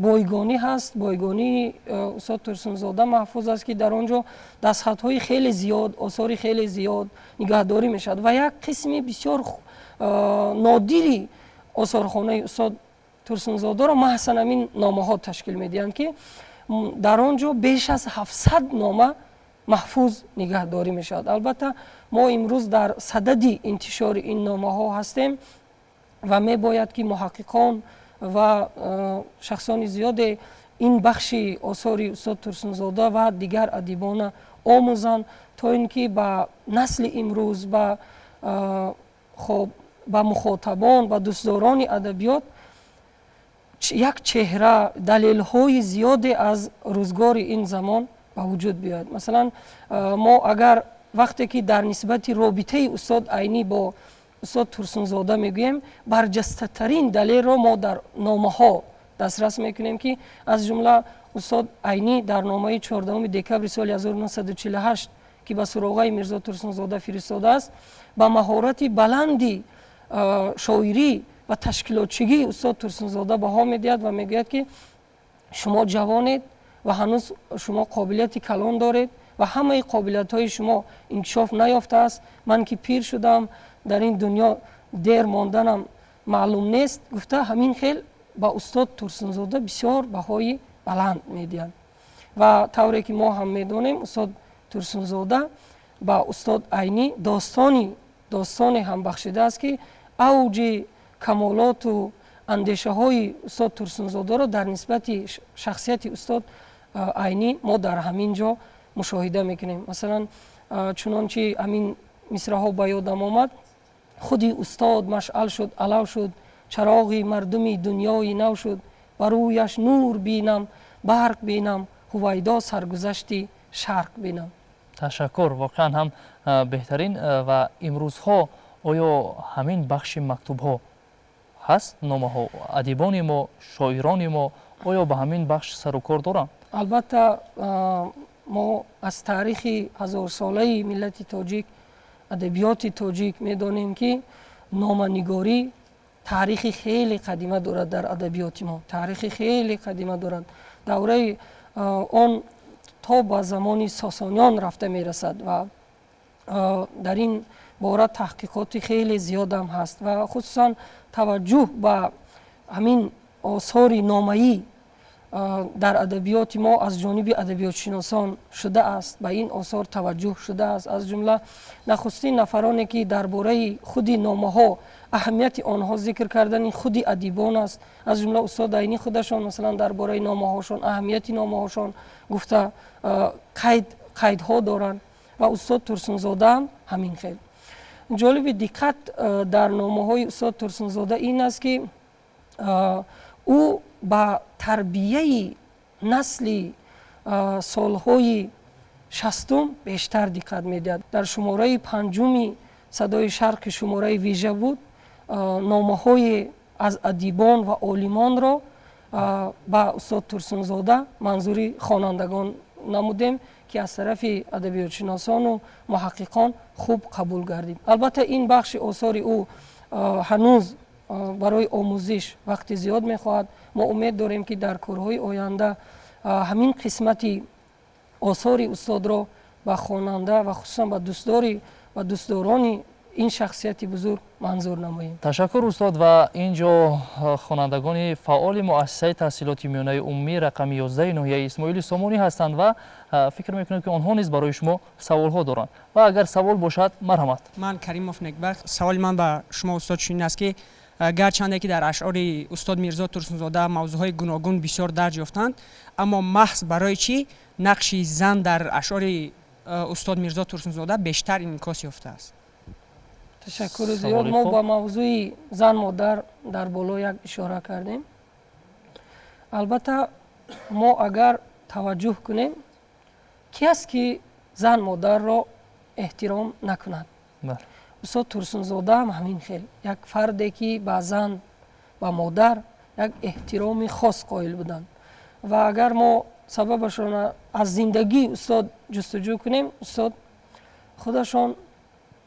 бойгонӣ ҳаст. Бойгонии устод Турсунзода маҳфуз аст, ки дар он ҷо дастхатҳои хеле зиёд, осори хеле зиёд нигаҳдорӣ мешавад ва як қисми бисёр нодири осорхонаи устод Турсунзодаро маҳсан ҳамин номаҳо ташкил медиҳанд, ки дар он ҷо беш аз 700 нома маҳфуз нигаҳдорӣ мешавад. Албатта, мо имрӯз дар садади интишори ин номаҳо ҳастем ва мебояд, ки муҳаққиқон ва шахсони зиёде ин бахши осори устод Турсунзода ва дигар адибона омӯзанд, то ин ки ба насли имрӯз, ба хоб, ба мухотабон, ба дӯстдорони адабиёт як чеҳра, далелҳои зиёде аз рӯзгори ин замон ба вуҷуд биёяд. Масалан, мо агар вақте ки дар нисбати робитаи устод Айнӣ бо устод Турсунзода мегӯем, барҷастатарин далелро мо дар номаҳо дастрас мекунем, ки аз ҷумла устод Айнӣ дар номаи 14 декабри соли 1948, ки ба суроғаи Мирзо Турсунзода фиристодааст, ба маҳорати баланди шоирӣ ва ташкилотчигии устод Турсунзода баҳо медиҳад ва мегӯяд, ки шумо ҷавонед ва ҳанӯз шумо қобилияти калон доред ва ҳамаи қобилиятҳои шумо инкишоф наёфтааст. Ман ки пир шудам, дар ин дунё дер монданам маълум нест, гуфта, ҳамин хел ба устод Турсунзода бисёр баҳои баланд медиҳад. Ва тавре ки мо ҳам медонем, устод Турсунзода ба устод Айнӣ достоне ҳам бахшидааст, ки авҷи камолоту андешаҳои устод Турсунзодаро дар нисбати шахсияти устод Айнӣ мо дар ҳамин ҷо мушоҳида мекунем. Масалан, чунончи ҳамин мисраҳо ба ёдам омад: «Худи устод машъал шуд, алав шуд, чароғи мардуми дунёи нав шуд. Ба рӯяш нур бинам, барқ бинам, ҳувайдо саргузашти шарқ бинам».
Ташаккур, воқеан ҳам беҳтарин. Ва имрӯзҳо оё ҳамин бахши мактубҳо ҳаст? Номаҳо, адибони мо, шоирони мо оё ба ҳамин бахш сару кор доранд?
Албатта, мо аз таърихи ҳазорсолаи миллати тоҷик, адабиёти тоҷик медонем, ки номанигорӣ таърихи хеле қадима дорад. Дар адабиёти мо таърихи хеле қадима дорад. Давраи он то ба замони Сосониён рафта мерасад ва дар ин бора таҳқиқоти хеле зиёдам ҳаст ва хусусан таваҷҷӯҳ ба ҳамин осори номаӣ дар адабиёти мо аз ҷониби адабиётшиносон шудааст, ба ин осор таваҷҷӯҳ шудааст. Аз ҷумла нахустин нафароне, ки дар бораи худи номаҳо, аҳамияти онҳо зикр кардани худи адибон аст, аз ҷумла устод Айнӣ худашон, масалан, дар бораи номаҳошон, аҳамияти номаҳошон гуфта, қайдҳо доранд ва устод Турсунзодаам ҳамин хел. Ҷолиби диққат дар номаҳои устод Турсунзода ин аст, ки ӯ ба тарбияи насли солҳои 60-ум бештар диққат медиҳад. Дар шумораи панҷуми «Садои Шарқ», ки шумораи вижа буд, номаҳое аз адибон ва олимонро ба устод Турсунзода манзури хонандагон намудем, ки аз тарафи адабиётшиносону муҳаққиқон хуб қабул гардид. Албатта, ин бахши осори ӯ ҳанӯз барои омӯзиш вақти зиёд мехоҳад. Мо умед дорем, ки дар корҳои оянда ҳамин қисмати Осори устодро ба хонанда ва хусусан ба дӯстдори ва дӯстдорони ин шахсияти бузург манзур намоем.
Ташаккур, устод. Ва ин ҷо хонандагони фаъоли муассисаи таҳсилоти миёнаи умумӣ рақами 11 ноҳияи Исмоили Сомонӣ ҳастанд ва фикр мекунем, ки онҳо низ барои шумо саволҳо доранд. Ва агар савол бошад, марҳамат.
Ман Каримов Некбахт. Саволи ман ба шумо, устод, чунин аст, ки гарчанде ки дар ашъори устод Мирзо Турсунзода мавзӯъҳои гуногун бисёр дарҷ ёфтанд, аммо маҳз барои чӣ нақши зан дар ашъори устод Мирзо Турсунзода бештар инъикос ёфтааст?
Ташаккури зиёд. Мо ба мавзӯи зан, модар дар боло як ишора кардем. Албатта, мо агар таваҷҷӯҳ кунем, ки аст, ки зан модарро эҳтиром накунад? Устод Турсунзода ҳам ҳамин хел як фарде, ки ба зан, ба модар як эҳтироми хос қоил буданд. Ва агар мо сабабашро аз зиндагии устод ҷустуҷӯ кунем, устод худашон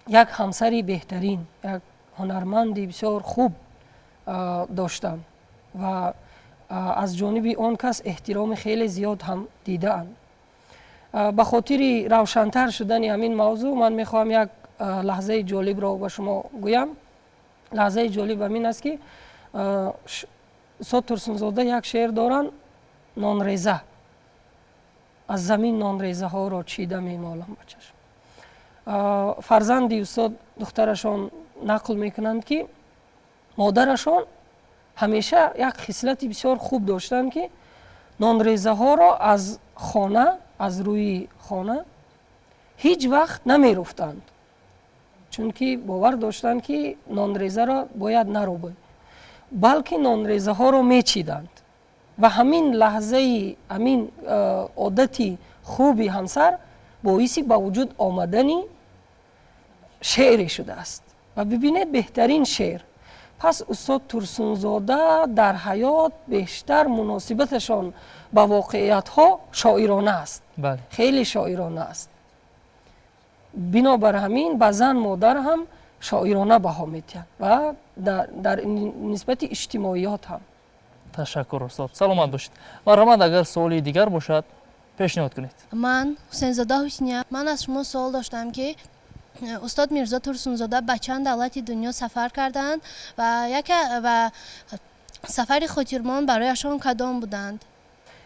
як ҳамсари беҳтарин, як ҳунарманди бисёр хуб доштанд ва аз ҷониби он кас эҳтироми хеле зиёд ҳам дидаанд. Ба хотири равшантар шудани ҳамин мавзӯъ ман мехоҳам як лаҳзаи ҷолибро ба шумо гӯям. Лаҳзаи ҷолиб ҳамин аст, ки устод Турсунзода як шеър доранд, «Нонреза», аз замин нонрезаҳоро чида мемолам ба чашм. Фарзанди устод, духтарашон нақл мекунанд, ки модарашон ҳамеша як хислати бисёр хуб доштанд, ки нонрезаҳоро аз хона, аз рӯи хона ҳеҷ вақт намеруфтанд, чунки бовар доштанд, ки нонрезаро бояд нарубӣ, балки нонрезаҳоро мечиданд. Ва ҳамин лаҳзаи ҳамин одати хуби ҳамсар боиси ба вуҷуд омадани шеъре шудааст. Ва бибинед, беҳтарин шеър. Пас устод Турсунзода дар ҳаёт бештар муносибаташон ба воқеиятҳо шоирона аст, хеле шоирона аст. Бинобар ҳамин ба зан, модар ҳам шоирона баҳо медиҳанд ва дар нисбати иҷтимоиёт ҳам.
Ташаккур, устод, саломат бошед. Марҳамат, агар суоли дигар бошад, пешниҳод кунед.
Ман Ҳусейнзода Ҳусния. Ман аз шумо суол доштам, ки устод Мирзо Турсунзода ба чанд давлати дунё сафар карданд ва яке ва сафари хотирмон барояшон кадом буданд?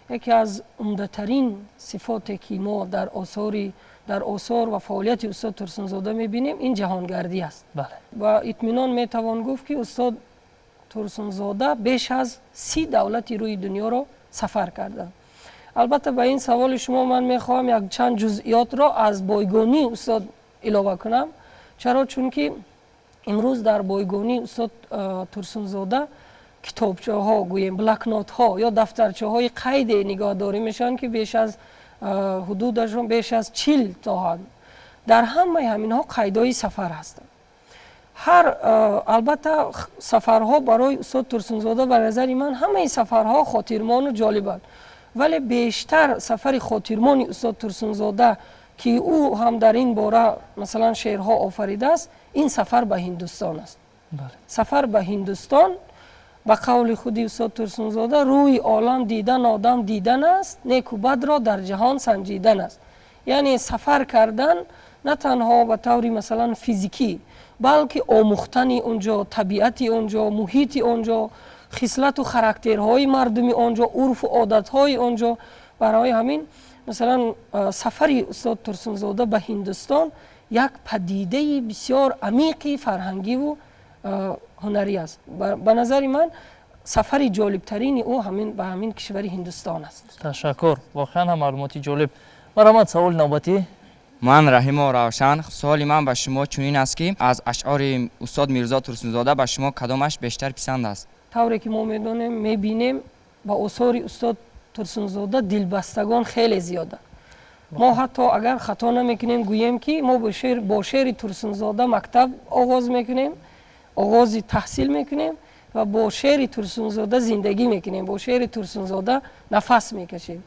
Яке аз умдатарин сифоте, ки мо дар осор ва фаъолияти устод Турсунзода мебинем, ин ҷаҳонгардӣ аст. Ба итминон метавон гуфт, ки устод Турсунзода беш аз 30 давлати рӯи дунёро сафар карданд. Албатта, ба ин саволи шумо ман мехоҳам якчанд ҷузъиётро аз бойгонии устод илова кунам. Чаро? Чунки имрӯз дар бойгонии устод Турсунзода китобчаҳо, гӯем, блокнотҳо ё дафтарчаҳои қайде нигоҳдорӣ мешаванд, ки беш аз ҳудудашон беш аз 40 тоанд. Дар ҳамаи ҳаминҳо қайдҳои сафар ҳастанд. Ҳар албатта, сафарҳо барои устод Турсунзода, ба назари ман, ҳамаи сафарҳо хотирмону ҷолибанд, вале бештар сафари хотирмони устод Турсунзода, ки ӯ ҳам дар ин бора, масалан, шеърҳо офаридааст, ин сафар ба Ҳиндустон аст. Сафар ба Ҳиндустон, ба қавли худи устод Турсунзода, рӯи олам дидан одам дидан аст, неку бадро дар ҷаҳон санҷидан аст. Яъне сафар кардан на танҳо ба таври, масалан, физикӣ, балки омӯхтани онҷо, табиати онҷо, муҳити онҷо, хислату характерҳои мардуми онҷо, урфу одатҳои онҷо. Барои ҳамин, масалан, сафари устод Турсунзода ба Ҳиндустон як падидаи бисёр амиқи фарҳангиву ҳунарӣ аст. Ба назари ман, сафари ҷолибтарини ӯ ҳамин ба ҳамин кишвари Ҳиндустон аст.
Ташаккур, воқеан ҳам маълумоти ҷолиб. Марҳамат, саволи навбатӣ.
Ман Раҳимов Равшан. Суоли ман ба шумо чунин аст, ки аз ашъори устод Мирзо Турсунзода ба шумо кадомаш бештар писанд аст?
Тавре ки мо медонем, мебинем, ба осори устод Турсунзода дилбастагон хеле зиёданд. Мо ҳатто, агар хато намекунем, гӯем, ки мо бо шеъри Турсунзода мактаб оғоз мекунем, оғози таҳсил мекунем ва бо шеъри Турсунзода зиндагӣ мекунем, бо шеъри Турсунзода нафас мекашем.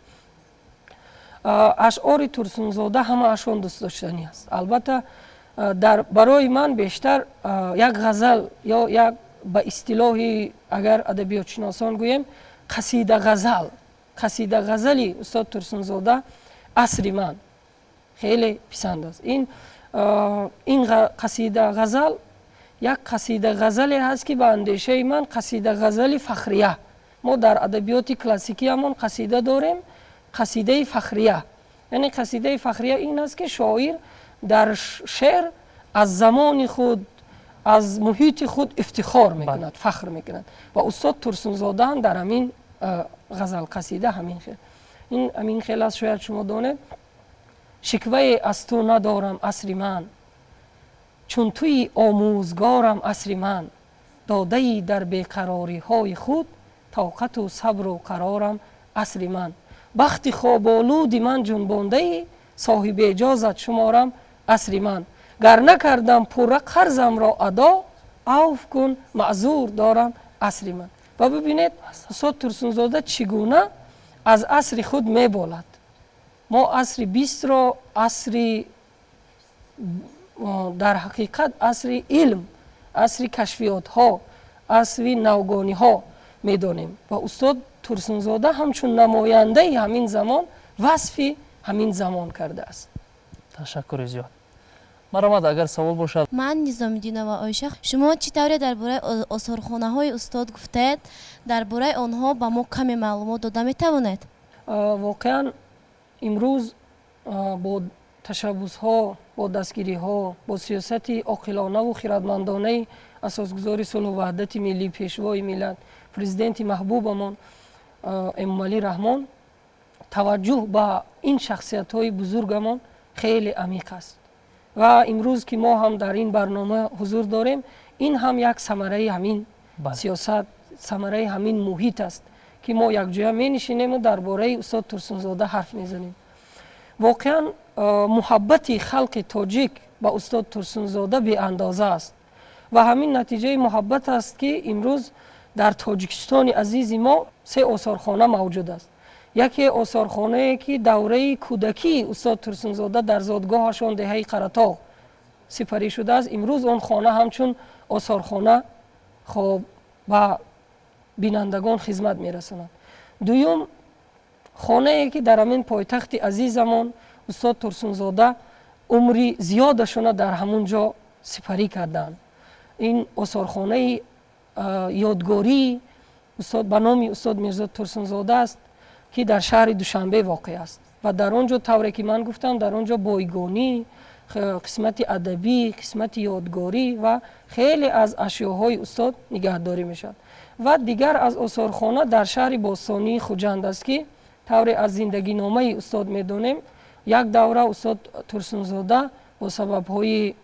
Ашъори Турсунзода ҳамаашон дӯстдоштанӣ аст. Албатта, дар барои ман бештар як ғазал ё як, ба истилоҳи агар адабиётшиносон гӯем, қасида ғазал, қасида ғазали устод Турсунзода. Асри ман хеле писанд аст. Ин қасида ғазал як қасида ғазале ҳаст, ки ба андешаи ман қасида ғазали фахрия. Мо дар адабиёти классикиамон қасида дорем, қасидаи фахрия. Яъне қасидаи фахрия ин аст, ки шоир дар шеър аз замони худ, аз муҳити худ ифтихор мекунад, фахр мекунад. Ва устод Турсунзода ҳам дар ҳамин ғазал қасида ҳамин хел. Ин ҳамин хел аст, шояд шумо донед. Шиквае аз ту надорам, асри ман, чун туи омӯзгорам, асри ман, додаи дар беқарориҳои худ тоқату сабру қарорам, асри ман, бахти хоболуди ман ҷунбондаи соҳиби эҷозат шуморам, асри ман, гар накардам пурра қарзамро адо, авф кун, маъзур дорам, асри ман. Ва бибинед, устод Турсунзода чӣ гуна аз асри худ меболад. Мо асри бистро асри, дар ҳақиқат, асри илм, асри кашфиётҳо, асри навгониҳо медонем ва устод Турсунзода ҳамчун намояндаи ҳамин замон васфи ҳамин замон кардааст.
Ташаккури зиёд. Марҳамат, агар савол бошад.
Ман Низомиддинова Оиша. Шумо чӣ тавре дар бораи осорхонаҳои устод гуфтаед, дар бораи онҳо ба мо каме маълумот дода метавонед?
Воқеан, имрӯз бо ташаббусҳо, бо дастгириҳо, бо сиёсати оқилонаву хирадмандонаи асосгузори сулҳу ваҳдати миллӣ, пешвои миллат, президенти маҳбубамон Эмомалӣ Раҳмон, таваҷҷӯҳ ба ин шахсиятҳои бузургамон хеле амиқ аст. Ва имрӯз, ки мо ҳам дар ин барнома ҳузур дорем, ин ҳам як самараи ҳамин сиёсат, самараи ҳамин муҳит аст, ки мо якҷоя менишинему дар бораи устод Турсунзода ҳарф мезанем. Воқеан, муҳаббати халқи тоҷик ба устод Турсунзода беандоза аст ва ҳамин натиҷаи муҳаббат аст, ки имрӯз дар Тоҷикистони азизи мо се осорхона мавҷуд аст. Яке осорхонае, ки давраи кӯдакии устод Турсунзода дар зодгоҳашон, деҳаи Қаратоғ, сипарӣ шудааст. Имрӯз он хона ҳамчун осорхона, хоб, ба бинандагон хизмат мерасонад. Дуюм хонае, ки дар ҳамин пойтахти азизамон устод Турсунзода умри зиёдашона дар ҳамун ҷо сипарӣ кардаанд, ин осорхонаи ёдгории устод ба номи устод Мирзо Турсунзода аст, ки дар шаҳри Душанбе воқеъ аст. Ва дар он ҷо, тавре ки ман гуфтам, дар он ҷо бойгонӣ, қисмати адабӣ, қисмати ёдгорӣ ва хеле аз ашёҳои устод нигаҳдорӣ мешавад. Ва дигар аз осорхона дар шаҳри бостонии Хуҷанд аст, ки тавре аз зиндагиномаи устод медонем, як давра устод Турсунзода бо сабабҳои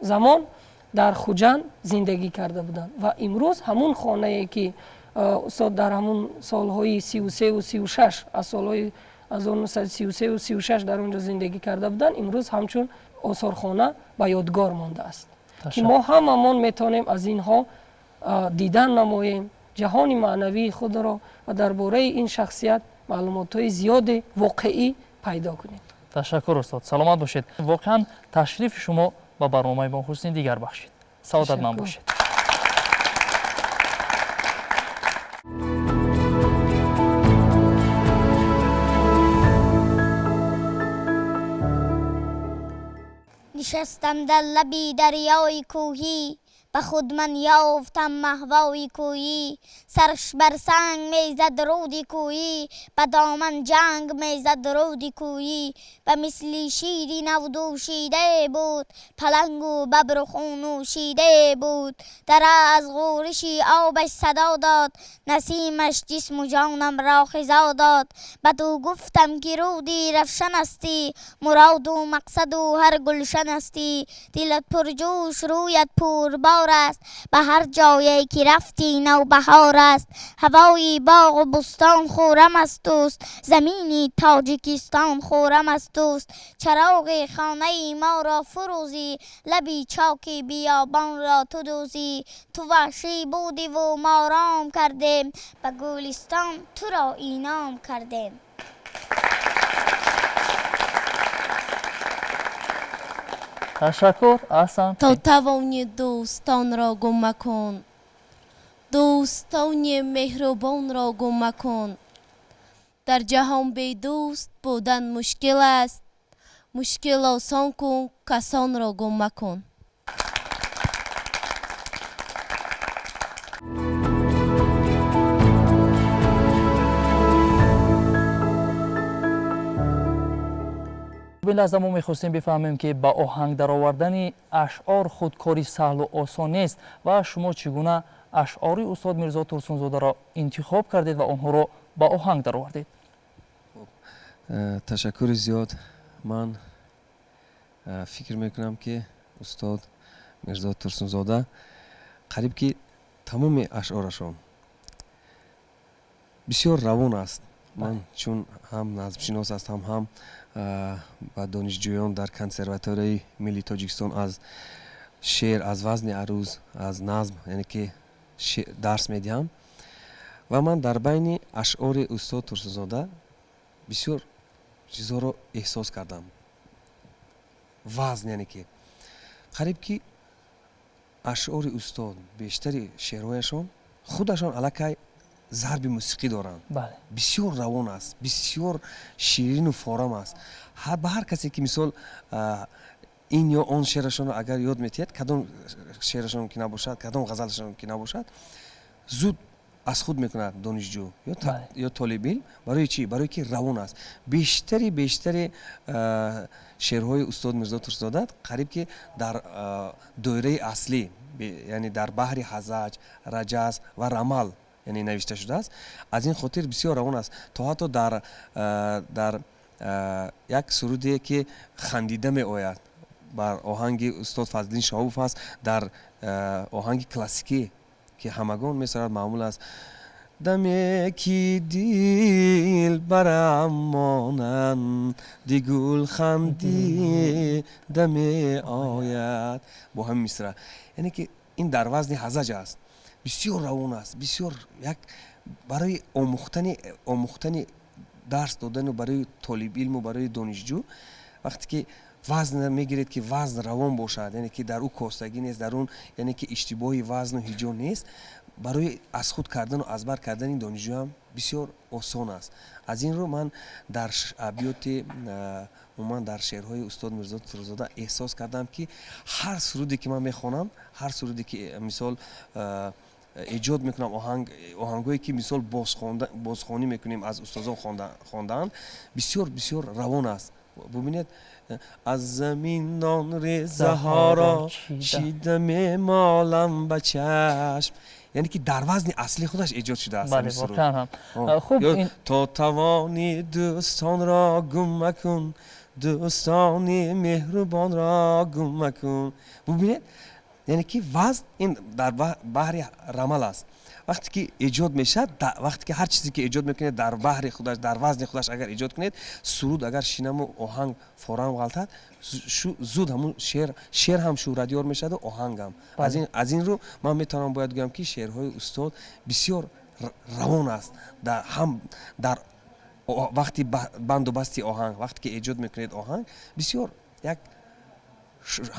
замон дар Хуҷанд зиндагӣ карда буданд. Ва имрӯз ҳамун хонае, ки устод дар ҳамун солҳои 33-у 36, аз солҳои 1933-у 36 дар он ҷо зиндагӣ карда буданд, имрӯз ҳамчун осорхона ба ёдгор мондааст, ки мо ҳамамон метавонем аз инҳо дидан намоем ҷаҳони маънавии худро ва дар бораи ин шахсият маълумотҳои зиёде воқеӣ пайдо кунем.
Ташаккур, устод, саломат бошед. Воқеан, ташрифи шумо ба барномаи мо ҳусни дигар бахшид. Саодатманд бошед.
Нишастам дар лаби дарёи кӯҳӣ, ба худ ман ёфтам маҳвои кӯҳӣ. Сарш бар санг мезад руди кӯҳӣ, ба доман ҷанг мезад руди кӯҳӣ. Ба мисли шири навдӯшидае буд, палангу бабру хуннӯшидае буд. Дара аз ғӯриши обаш садо дод, насимаш ҷисму ҷонамро хизо дод. Баду гуфтам, ки руди равшан ҳастӣ, муроду мақсаду ҳар гулшан ҳастӣ. Дилат пурҷӯш, рӯят пурбор аст, ба ҳар ҷое ки рафтӣ навбаҳор аст. Ҳавои боғу бӯстон хуррам аз туст, замини Тоҷикистон хуррам аз туст. Чароғи хонаи моро фурӯзӣ, лаби чоки биёбонро ту дӯзӣ. Ту ваҳшӣ будиву мо ром кардем, ба гулистон туро инъом кардем.
Ташаккур, аҳсан.
То тавони дӯстонро гум макун, дӯстони меҳрубонро гум макун. Дар ҷаҳон бедӯст будан мушкил аст, мушкил осон кун, касонро гум макун.
Ин лаҳза мо мехостем бифаҳмем, ки ба оҳанг даровардани ашъор худ кори саҳлу осон нест ва шумо чӣ гуна ашъори устод Мирзо Турсунзодаро интихоб кардед ва онҳоро ба оҳанг даровардед?
Ташаккури зиёд. Ман фикр мекунам, ки устод Мирзо Турсунзода қариб ки тамоми ашъорашон бисёр равон аст. Ман чун ҳам назмшинос ҳастам, ҳам ба донишҷӯён дар Консерваторияи миллии Тоҷикистон аз шеър, аз вазни аруз, аз назм, яъне ки дарс медиҳам, ва ман дар байни ашъори устод Турсунзода бисёр чизҳоро эҳсос кардам. Вазн, яъне ки қариб ки ашъори устод, бештари шеърҳояшон худашон аллакай зарби мусиқӣ доранд. Бисёр равон аст, бисёр ширину форам аст. Ба ҳар касе ки, мисол, ин ё он шеърашонро агар ёд метиҳад, кадом шеърашон ки набошад, кадом ғазалашон ки набошад, зуд аз худ мекунад донишҷӯ ё толибилм. Барои чӣ? Барое ки равон аст. Бештари шеърҳои устод Мирзо Турсунзода қариб ки дар доираи аслӣ, яъне дар баҳри ҳазаҷ, раҷаз ва рамал, яъне навишта шудааст. Аз ин хотир бисёр равон аст, то ҳатто дар як суруде ки «Хандида меояд» бар оҳанги устод Фазлиддин Шаҳобов аст, дар оҳанги классикӣ, ки ҳамагон месарад, маъмул аст: «Даме ки дил барам монанди гул хандида меояд», бо ҳамин мисра, яъне ки ин дар вазни ҳазаҷ аст, бисёр равон аст. Бисёр як барои омӯхтани, дарс додану барои толибилму барои донишҷӯ, вақте ки вазн мегиред, ки вазн равон бошад, яъне ки дар ӯ костагӣ нест, дар он, яъне ки иштибоҳи вазну ҳиҷо нест, барои аз худ кардану аз бар кардани донишҷӯам бисёр осон аст. Аз ин рӯ ман дар абёти, умуман дар шеърҳои устод Мирзо Турсунзода эҳсос кардам, ки ҳар суруде ки ман мехонам, ҳар суруде ки, мисол, эҷод мекунам, оҳангое ки, мисол, бозхонӣ мекунем, аз устозон хондаанд, бисёр бисёр равон аст. Бубинед: «Аз замин нон резаҳоро чида мемолам ба чашм», яъне ки дар вазни аслии худаш эҷод шудааст. «То тавонӣ дӯстонро гум макун, дӯстони меҳрубонро гум макун». Бубинед, яъне ки вазн ин дар баҳри рамал аст. Вақте ки эҷод мешавад, вақте ки ҳар чизе ки эҷод мекунед, дар баҳри худаш, дар вазни худаш агар эҷод кунед, суруд агар шинаму оҳанг форам ғалтад, зуд ҳамун шеър ҳам шӯҳратёр мешаваду оҳангам. Аз ин рӯ ман метавонам, бояд гӯям, ки шеърҳои устод бисёр равон аст ҳам дар вақти банду басти оҳанг. Вақте ки эҷод мекунед оҳанг, бисёр як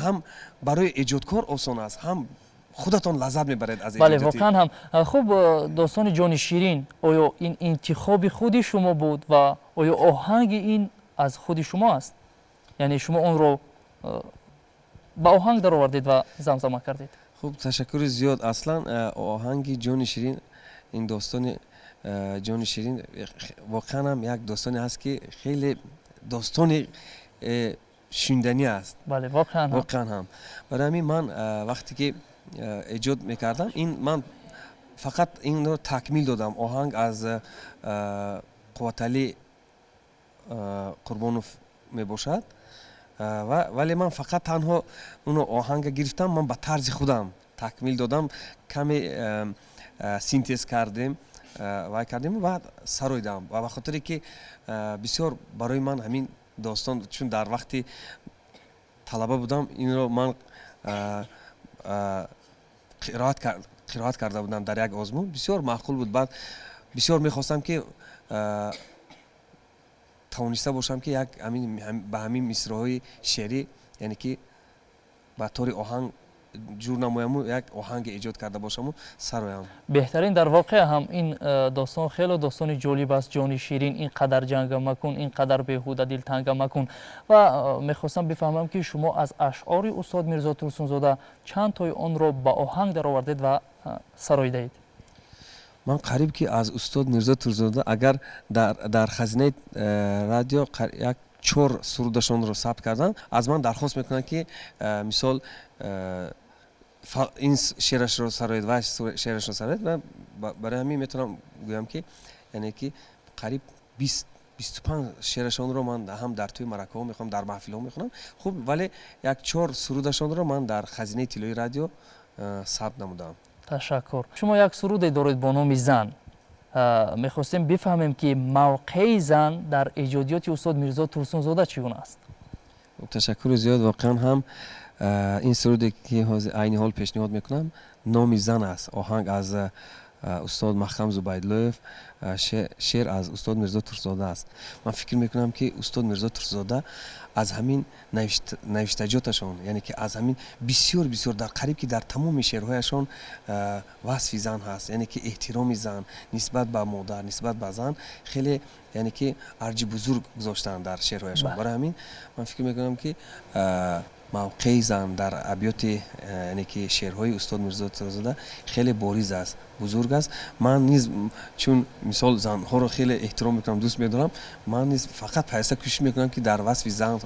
ҳам барои эҷодкор осон аст, ҳам худатон лаззат мебаред аз
Бале, воқеан ҳам. Хуб, достони «Ҷони ширин», оё ин интихоби худи шумо буд ва оё оҳанги ин аз худи шумо аст, яъне шумо онро ба оҳанг даровардед ва замзама кардед?
Хуб, ташаккури зиёд. Аслан оҳанги «Ҷони ширин», ин достони «Ҷони ширин» воқеан ҳам як достоне ҳаст, ки хеле достони шуниданӣ аст.
Бале, воқеан.
Воқеан ҳам. Барои ҳамин ман вақте ки эҷод мекардам, ин ман фақат инро такмил додам. Оҳанг аз Қувваталӣ Қурбонов мебошад, вале ман фақат танҳо уно оҳанга гирифтам, ман ба тарзи худам такмил додам, каме синтез кардем, вай кардем ва сароидам. Ва ба хотире ки бисёр барои ман ҳамин достон, чун дар вақти талаба будам, инро ман қироат карда будам дар як озмун, бисёр маъқул буд. Баъд бисёр мехостам, ки тавониста бошам, ки як ба ҳамин мисраҳои шеърӣ, яъне ки ба тори оҳанг. Ҷур намояму як оҳанге эҷод карда бошаму сароям.
Беҳтарин. Дар воқеъ ҳам ин достон хело достони ҷолиб аст. Ҷони ширин, ин қадар ҷанга макун, ин қадар беҳуда дилтанга макун. Ва мехостам бифаҳмам, ки шумо аз ашъори устод Мирзо Турсунзода чанд тои онро ба оҳанг даровардед ва сароидаед?
Ман қариб ки аз устод Мирзо Турсунзода, агар дар хазинаи радио як чор сурудашонро сабт кардам. Аз ман дархост мекунанд, ки мисол, ин шеърашро сароед ва шеърашро сароед. Ва барои ҳамин метавонам гӯям, ки яъне ки қариб 20-25 шеърашонро ман ҳам дар тӯи маъракаҳо мехонам, дар маҳфилҳо мехонам. Хуб, вале як чор сурудашонро ман дар хазинаи тиллои радио сабт намудам.
Ташаккур. Шумо як суруде доред бо номи «Зан». Мехостем бифаҳмем, ки мавқеи зан дар эҷодиёти устод Мирзо Турсунзода чӣ гуна аст?
Ташаккури зиёд. Воқеан ҳам, ин суруде ки ҳозир айни ҳол пешниҳод мекунам, номи «Зан» аст. Оҳанг аз устод Маҳкам Зубайдуллоев, шеър аз устод Мирзо Турсунзода аст. Ман фикр мекунам, ки устод Мирзо Турсунзода аз ҳамин навиштаҷоташон, яъне ки аз ҳамин бисёр бисёр, дар қариб ки дар тамоми шеърҳояшон васфи зан ҳаст, яъне ки эҳтироми зан нисбат ба модар, нисбат ба зан хеле, яъне ки арҷи бузург гузоштаанд дар шеърҳояшон. Барои ҳамин ман фикр мекунам, ки мавқеи зан дар абёти, яъне ки шеърҳои устод Мирзо Турсунзода хеле бориз аст, бузург аст. Ман низ, чун мисол занҳоро хеле эҳтиром мекунам, дӯст медорам, ман низ фақат пайваста кӯшиш мекунам, ки дар васфи зан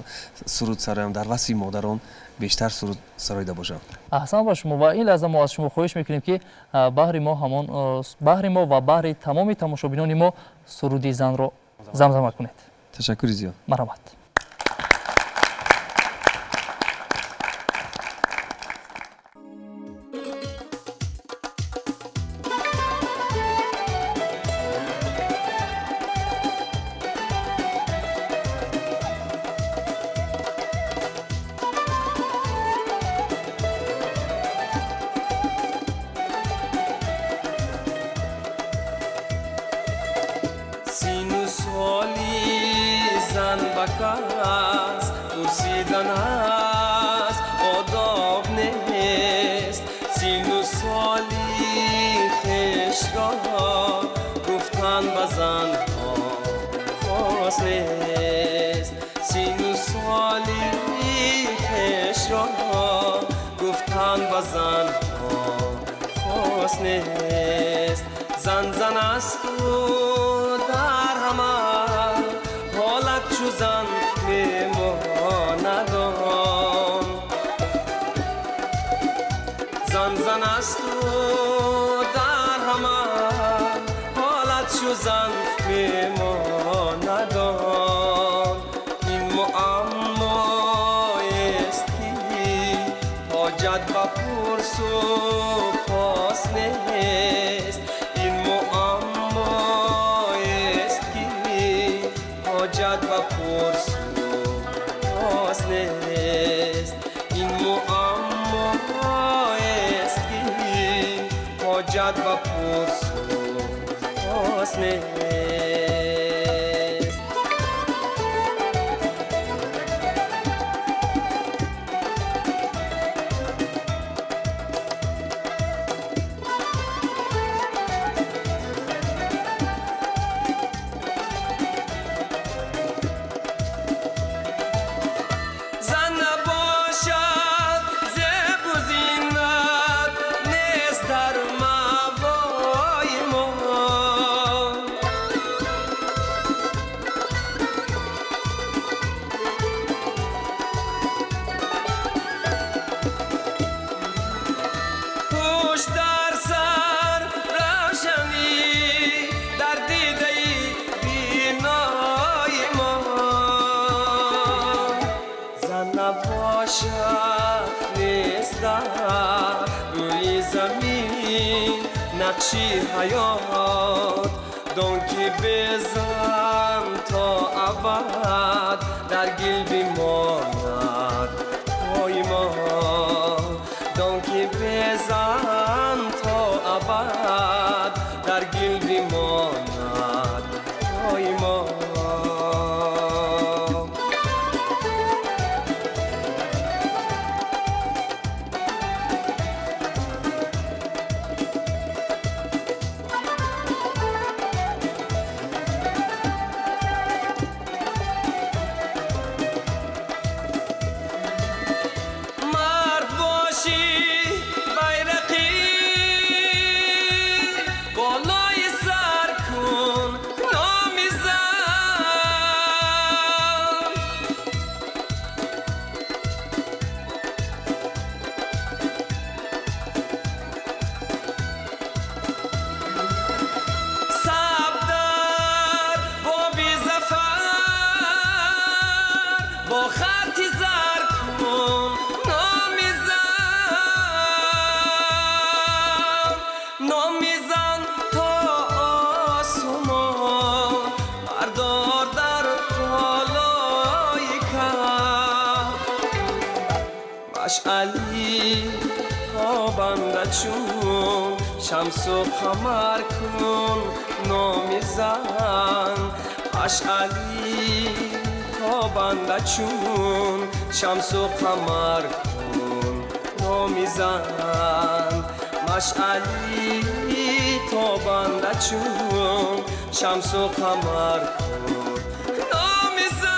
суруд сароям, дар васфи модарон бештар суруд сароида бошам.
Аҳсан ба шумо. Ва ин лаҳза мо аз шумо хоҳиш мекунем, ки баҳри мо ҳамон, баҳри мо ва баҳри тамоми тамошобинони мо суруди «Занро» замзама кунед.
Ташаккури зиёд.
Марҳамат.
Сину соли зан ба кас пурсидан аст одоб нест. Сину соли хешро гуфтан ба занҳо хос нест. Сину соли хешро гуфтан ба занҳо хос нест. Зан зан асту дар ҳама ҳолат чу зан мемонад он. Зан зан асту дар ҳама ҳолат чу зан мемонад он. Ин муаммоест, ки ҳоҷат ба пурсу пос нест. Ин муаммоест, ки ҳоҷат ба пурсу пос нест. Ин муаммоест, ки ҳоҷат ба пурсу пос нест. Зан набошад, зебу зинат нест дар мавои мо. Пӯш дар сар, равшанӣ дар дидаи бинои мо. Зан набошад, нест дар рӯи замин нақши ҳаёт. Дон ки безан то абад дар гил бимонад пои мо. Дон ки безан то абад дар гил бимонад пои мо. Машъали тобанда чун шамсу қамар кун номи зан. Машъали тобанда чун шамсу қамар кун номи зан. Машъали тобанда чун шамсу қамар кун номи зан.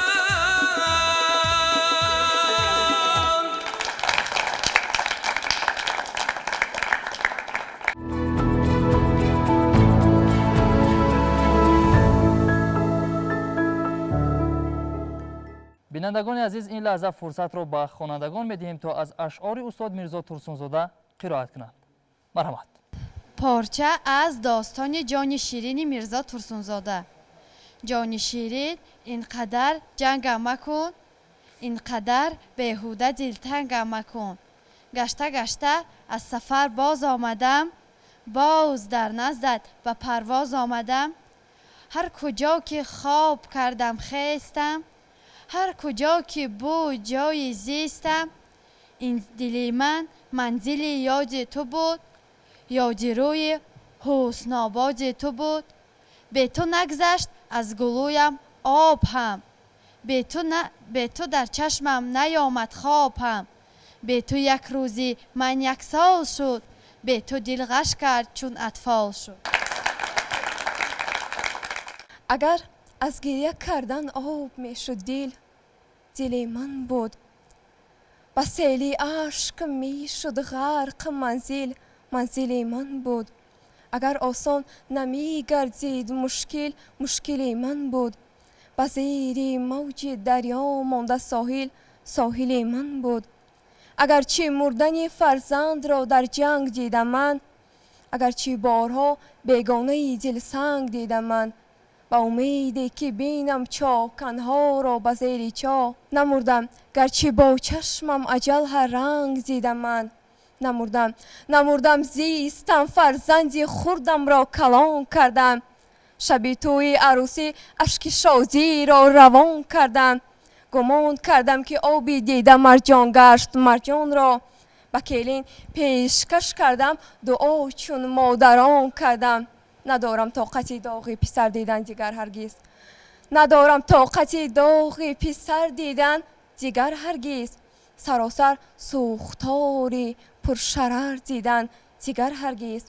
Бинандагони азиз, ин лаҳза фурсатро ба хонандагон медиҳем, то аз ашъори устод Мирзо Турсунзода қироат кунанд. Марҳамат.
Порча аз достони ҷони ширини Мирзо Турсунзода. Ҷони ширин, ин қадар ҷангам макун, ин қадар беҳуда дилтангам макун. Гашта гашта аз сафар боз омадам, боз дар наздат ба парвоз омадам. Ҳар куҷо ки хоб кардам хестам, ҳар куҷо ки буд ҷои зистам. Ин дили ман манзили ёди ту буд, ёди рӯи ҳуснободи ту буд. Бе ту нагзашт аз гулӯям об ҳам, бе ту дар чашмам наёмад хоб ҳам. Бе ту як рӯзи ман як сол шуд, бе ту дил ғаш кард чун атфол шуд.
Агар аз гирья кардан об мешуд дил, дили ман буд. Ба сели ашк мешуд ғарқ манзил, манзили ман буд. Агар осон намегардид мушкил, мушкили ман буд. Ба зери мавҷи дарё монда соҳил, соҳили ман буд. Агарчи мурдани фарзандро дар ҷанг дидам ман, агарчи борҳо бегонаи дилсанг дидам ман, ба умеде ки бинам чоканҳоро ба зери чоҳ намурдам, гарчи бо чашмам аҷал ҳар ранг дидам ман. Намурдам, намурдам, зистам, фарзанди хурдамро калон кардам. Шаби тӯи арӯсӣ ашки шодиро равон кардам. Гумон кардам ки оби дида марҷон гашт, марҷонро ба келин пешкаш кардам, дуо чун модарон кардам. Надорам тоқати доғи писар дидан дигар ҳаргиз, надорам тоқати доғи писар дидан дигар ҳаргиз. Саросар сӯхтори пуршарар дидан дигар ҳаргиз.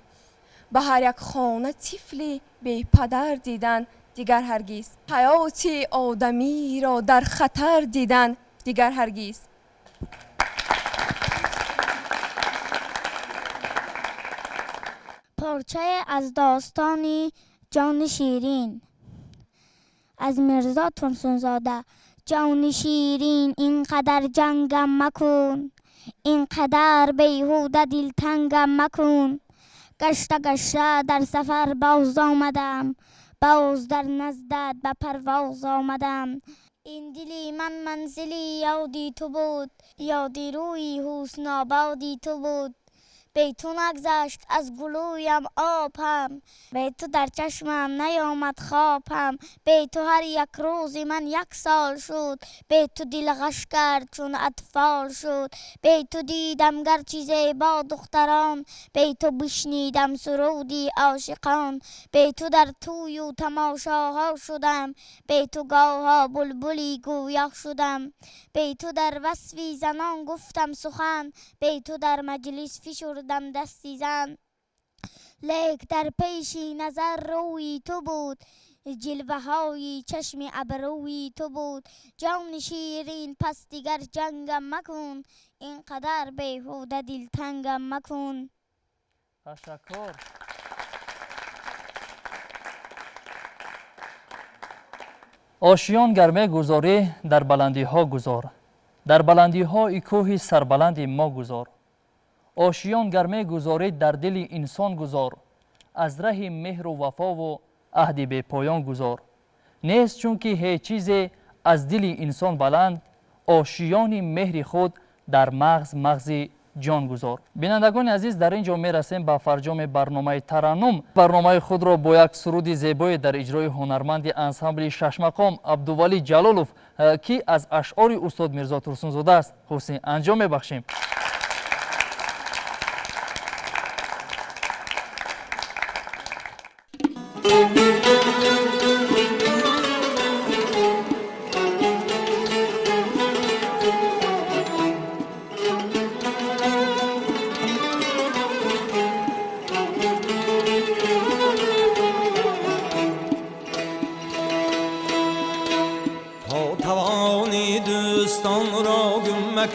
Ба ҳар як хона тифли бепадар дидан дигар ҳаргиз. Ҳаёти одамиро дар хатар дидан дигар ҳаргиз.
Порчае аз достони ҷони ширин аз Мирзо Турсунзода. Ҷони ширин, ин қадар ҷангам макун, ин қадар беҳуда дилтангам макун. Гашта гашта дар сафар боз омадам, боз дар наздат ба парвоз омадам. Ин дили ман манзили ёди ту буд, ёди рӯи ҳуснободи ту буд. Бе ту нагзашт аз гулӯям об ҳам, бе ту дар чашмам наёмад хоб ҳам. Бе ту ҳар як рӯзи ман як сол шуд, бе ту дил ғаш кард чун атфол шуд. Бе ту дидам гарчи зебо духтарон, бе ту бишнидам суруди ошиқон. Бе ту дар тӯю тамошоҳо шудам, бе ту гоҳо булбули гӯё шудам. Бе ту дар васфи занон гуфтам сухан, бе ту дар маҷлис фишурдам дасти зан. Лек дар пеши назар рӯи ту буд, ҷилваҳои чашми абрӯи ту буд. Ҷони ширин, пас дигар ҷангам макун, ин қадар беҳуда дилтангам макун.
Ташаккур. Ошиён гар мегузорӣ, дар баландиҳо гузор, дар баландиҳои кӯҳи сарбаланди мо гузор. Ошиён гар мегузорӣ, дар дили инсон гузор, аз раҳи меҳру вафову аҳди бепоён гузор. Нест чунки ҳеҷ чизе аз дили инсон баланд, ошиёни меҳри худ дар мағз мағзи ҷон гузор. Бинандагони азиз, дар ин ҷо мерасем ба фарҷоми барномаи Тараннум. Барномаи худро бо як суруди зебое дар иҷрои ҳунарманди ансамбли Шашмақом Абдувалӣ Ҷалолов, ки аз ашъори устод Мирзо Турсунзода аст, ҳусни анҷом мебахшем.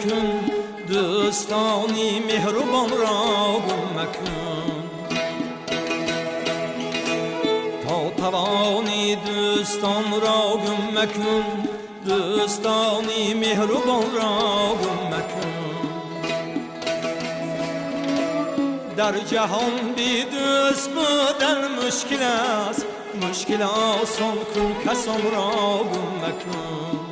макун, дӯстони меҳрубонро гум макун. То тавонӣ дӯстонро гум макун, дӯстони меҳрубонро гум макун. Дар ҷаҳон бе дӯст будан мушкил аст, мушкил осон кун, касонро гум макун.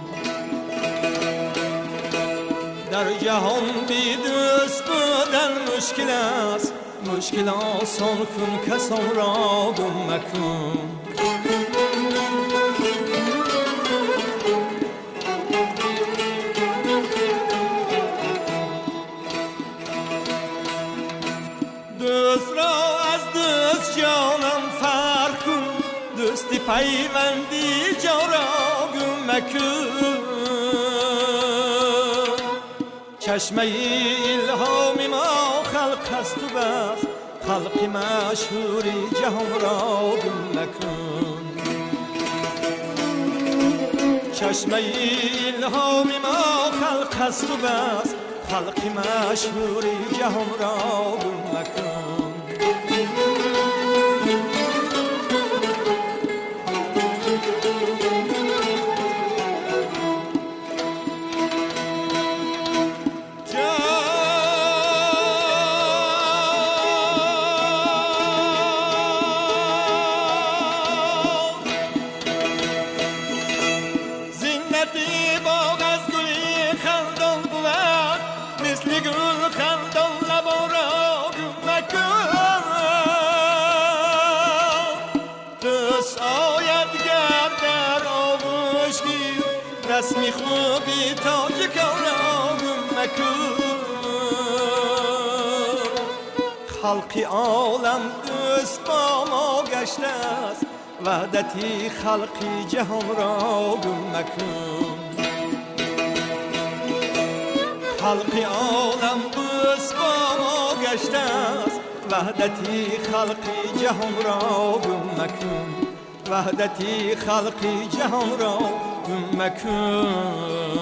Дар ҷаҳон бе дӯст будан мушкил аст, мушкил осон кун, касонро гум макун. Дӯст ро аз дӯст ҷонам фарқ кун, дӯсти пайванди ҷонро гум макун. Чашмаи илҳоми мо халқ аст у бас, халқи машҳури ҷаҳонро гум макун. Чашмаи илҳоми мо халқ аст у бас, халқи машҳури ҷаҳонро гум макун. Расми хуби тоҷиконро гум макун. Халқи олам дӯст бо мо гаштааст, ваҳдати халқи ҷаҳонро гум макун. Халқи олам дӯст бо мо гаштааст, ваҳдати халқи ҷаҳонро гум макун. Ваҳдати халқи ҷаҳонро гум макун.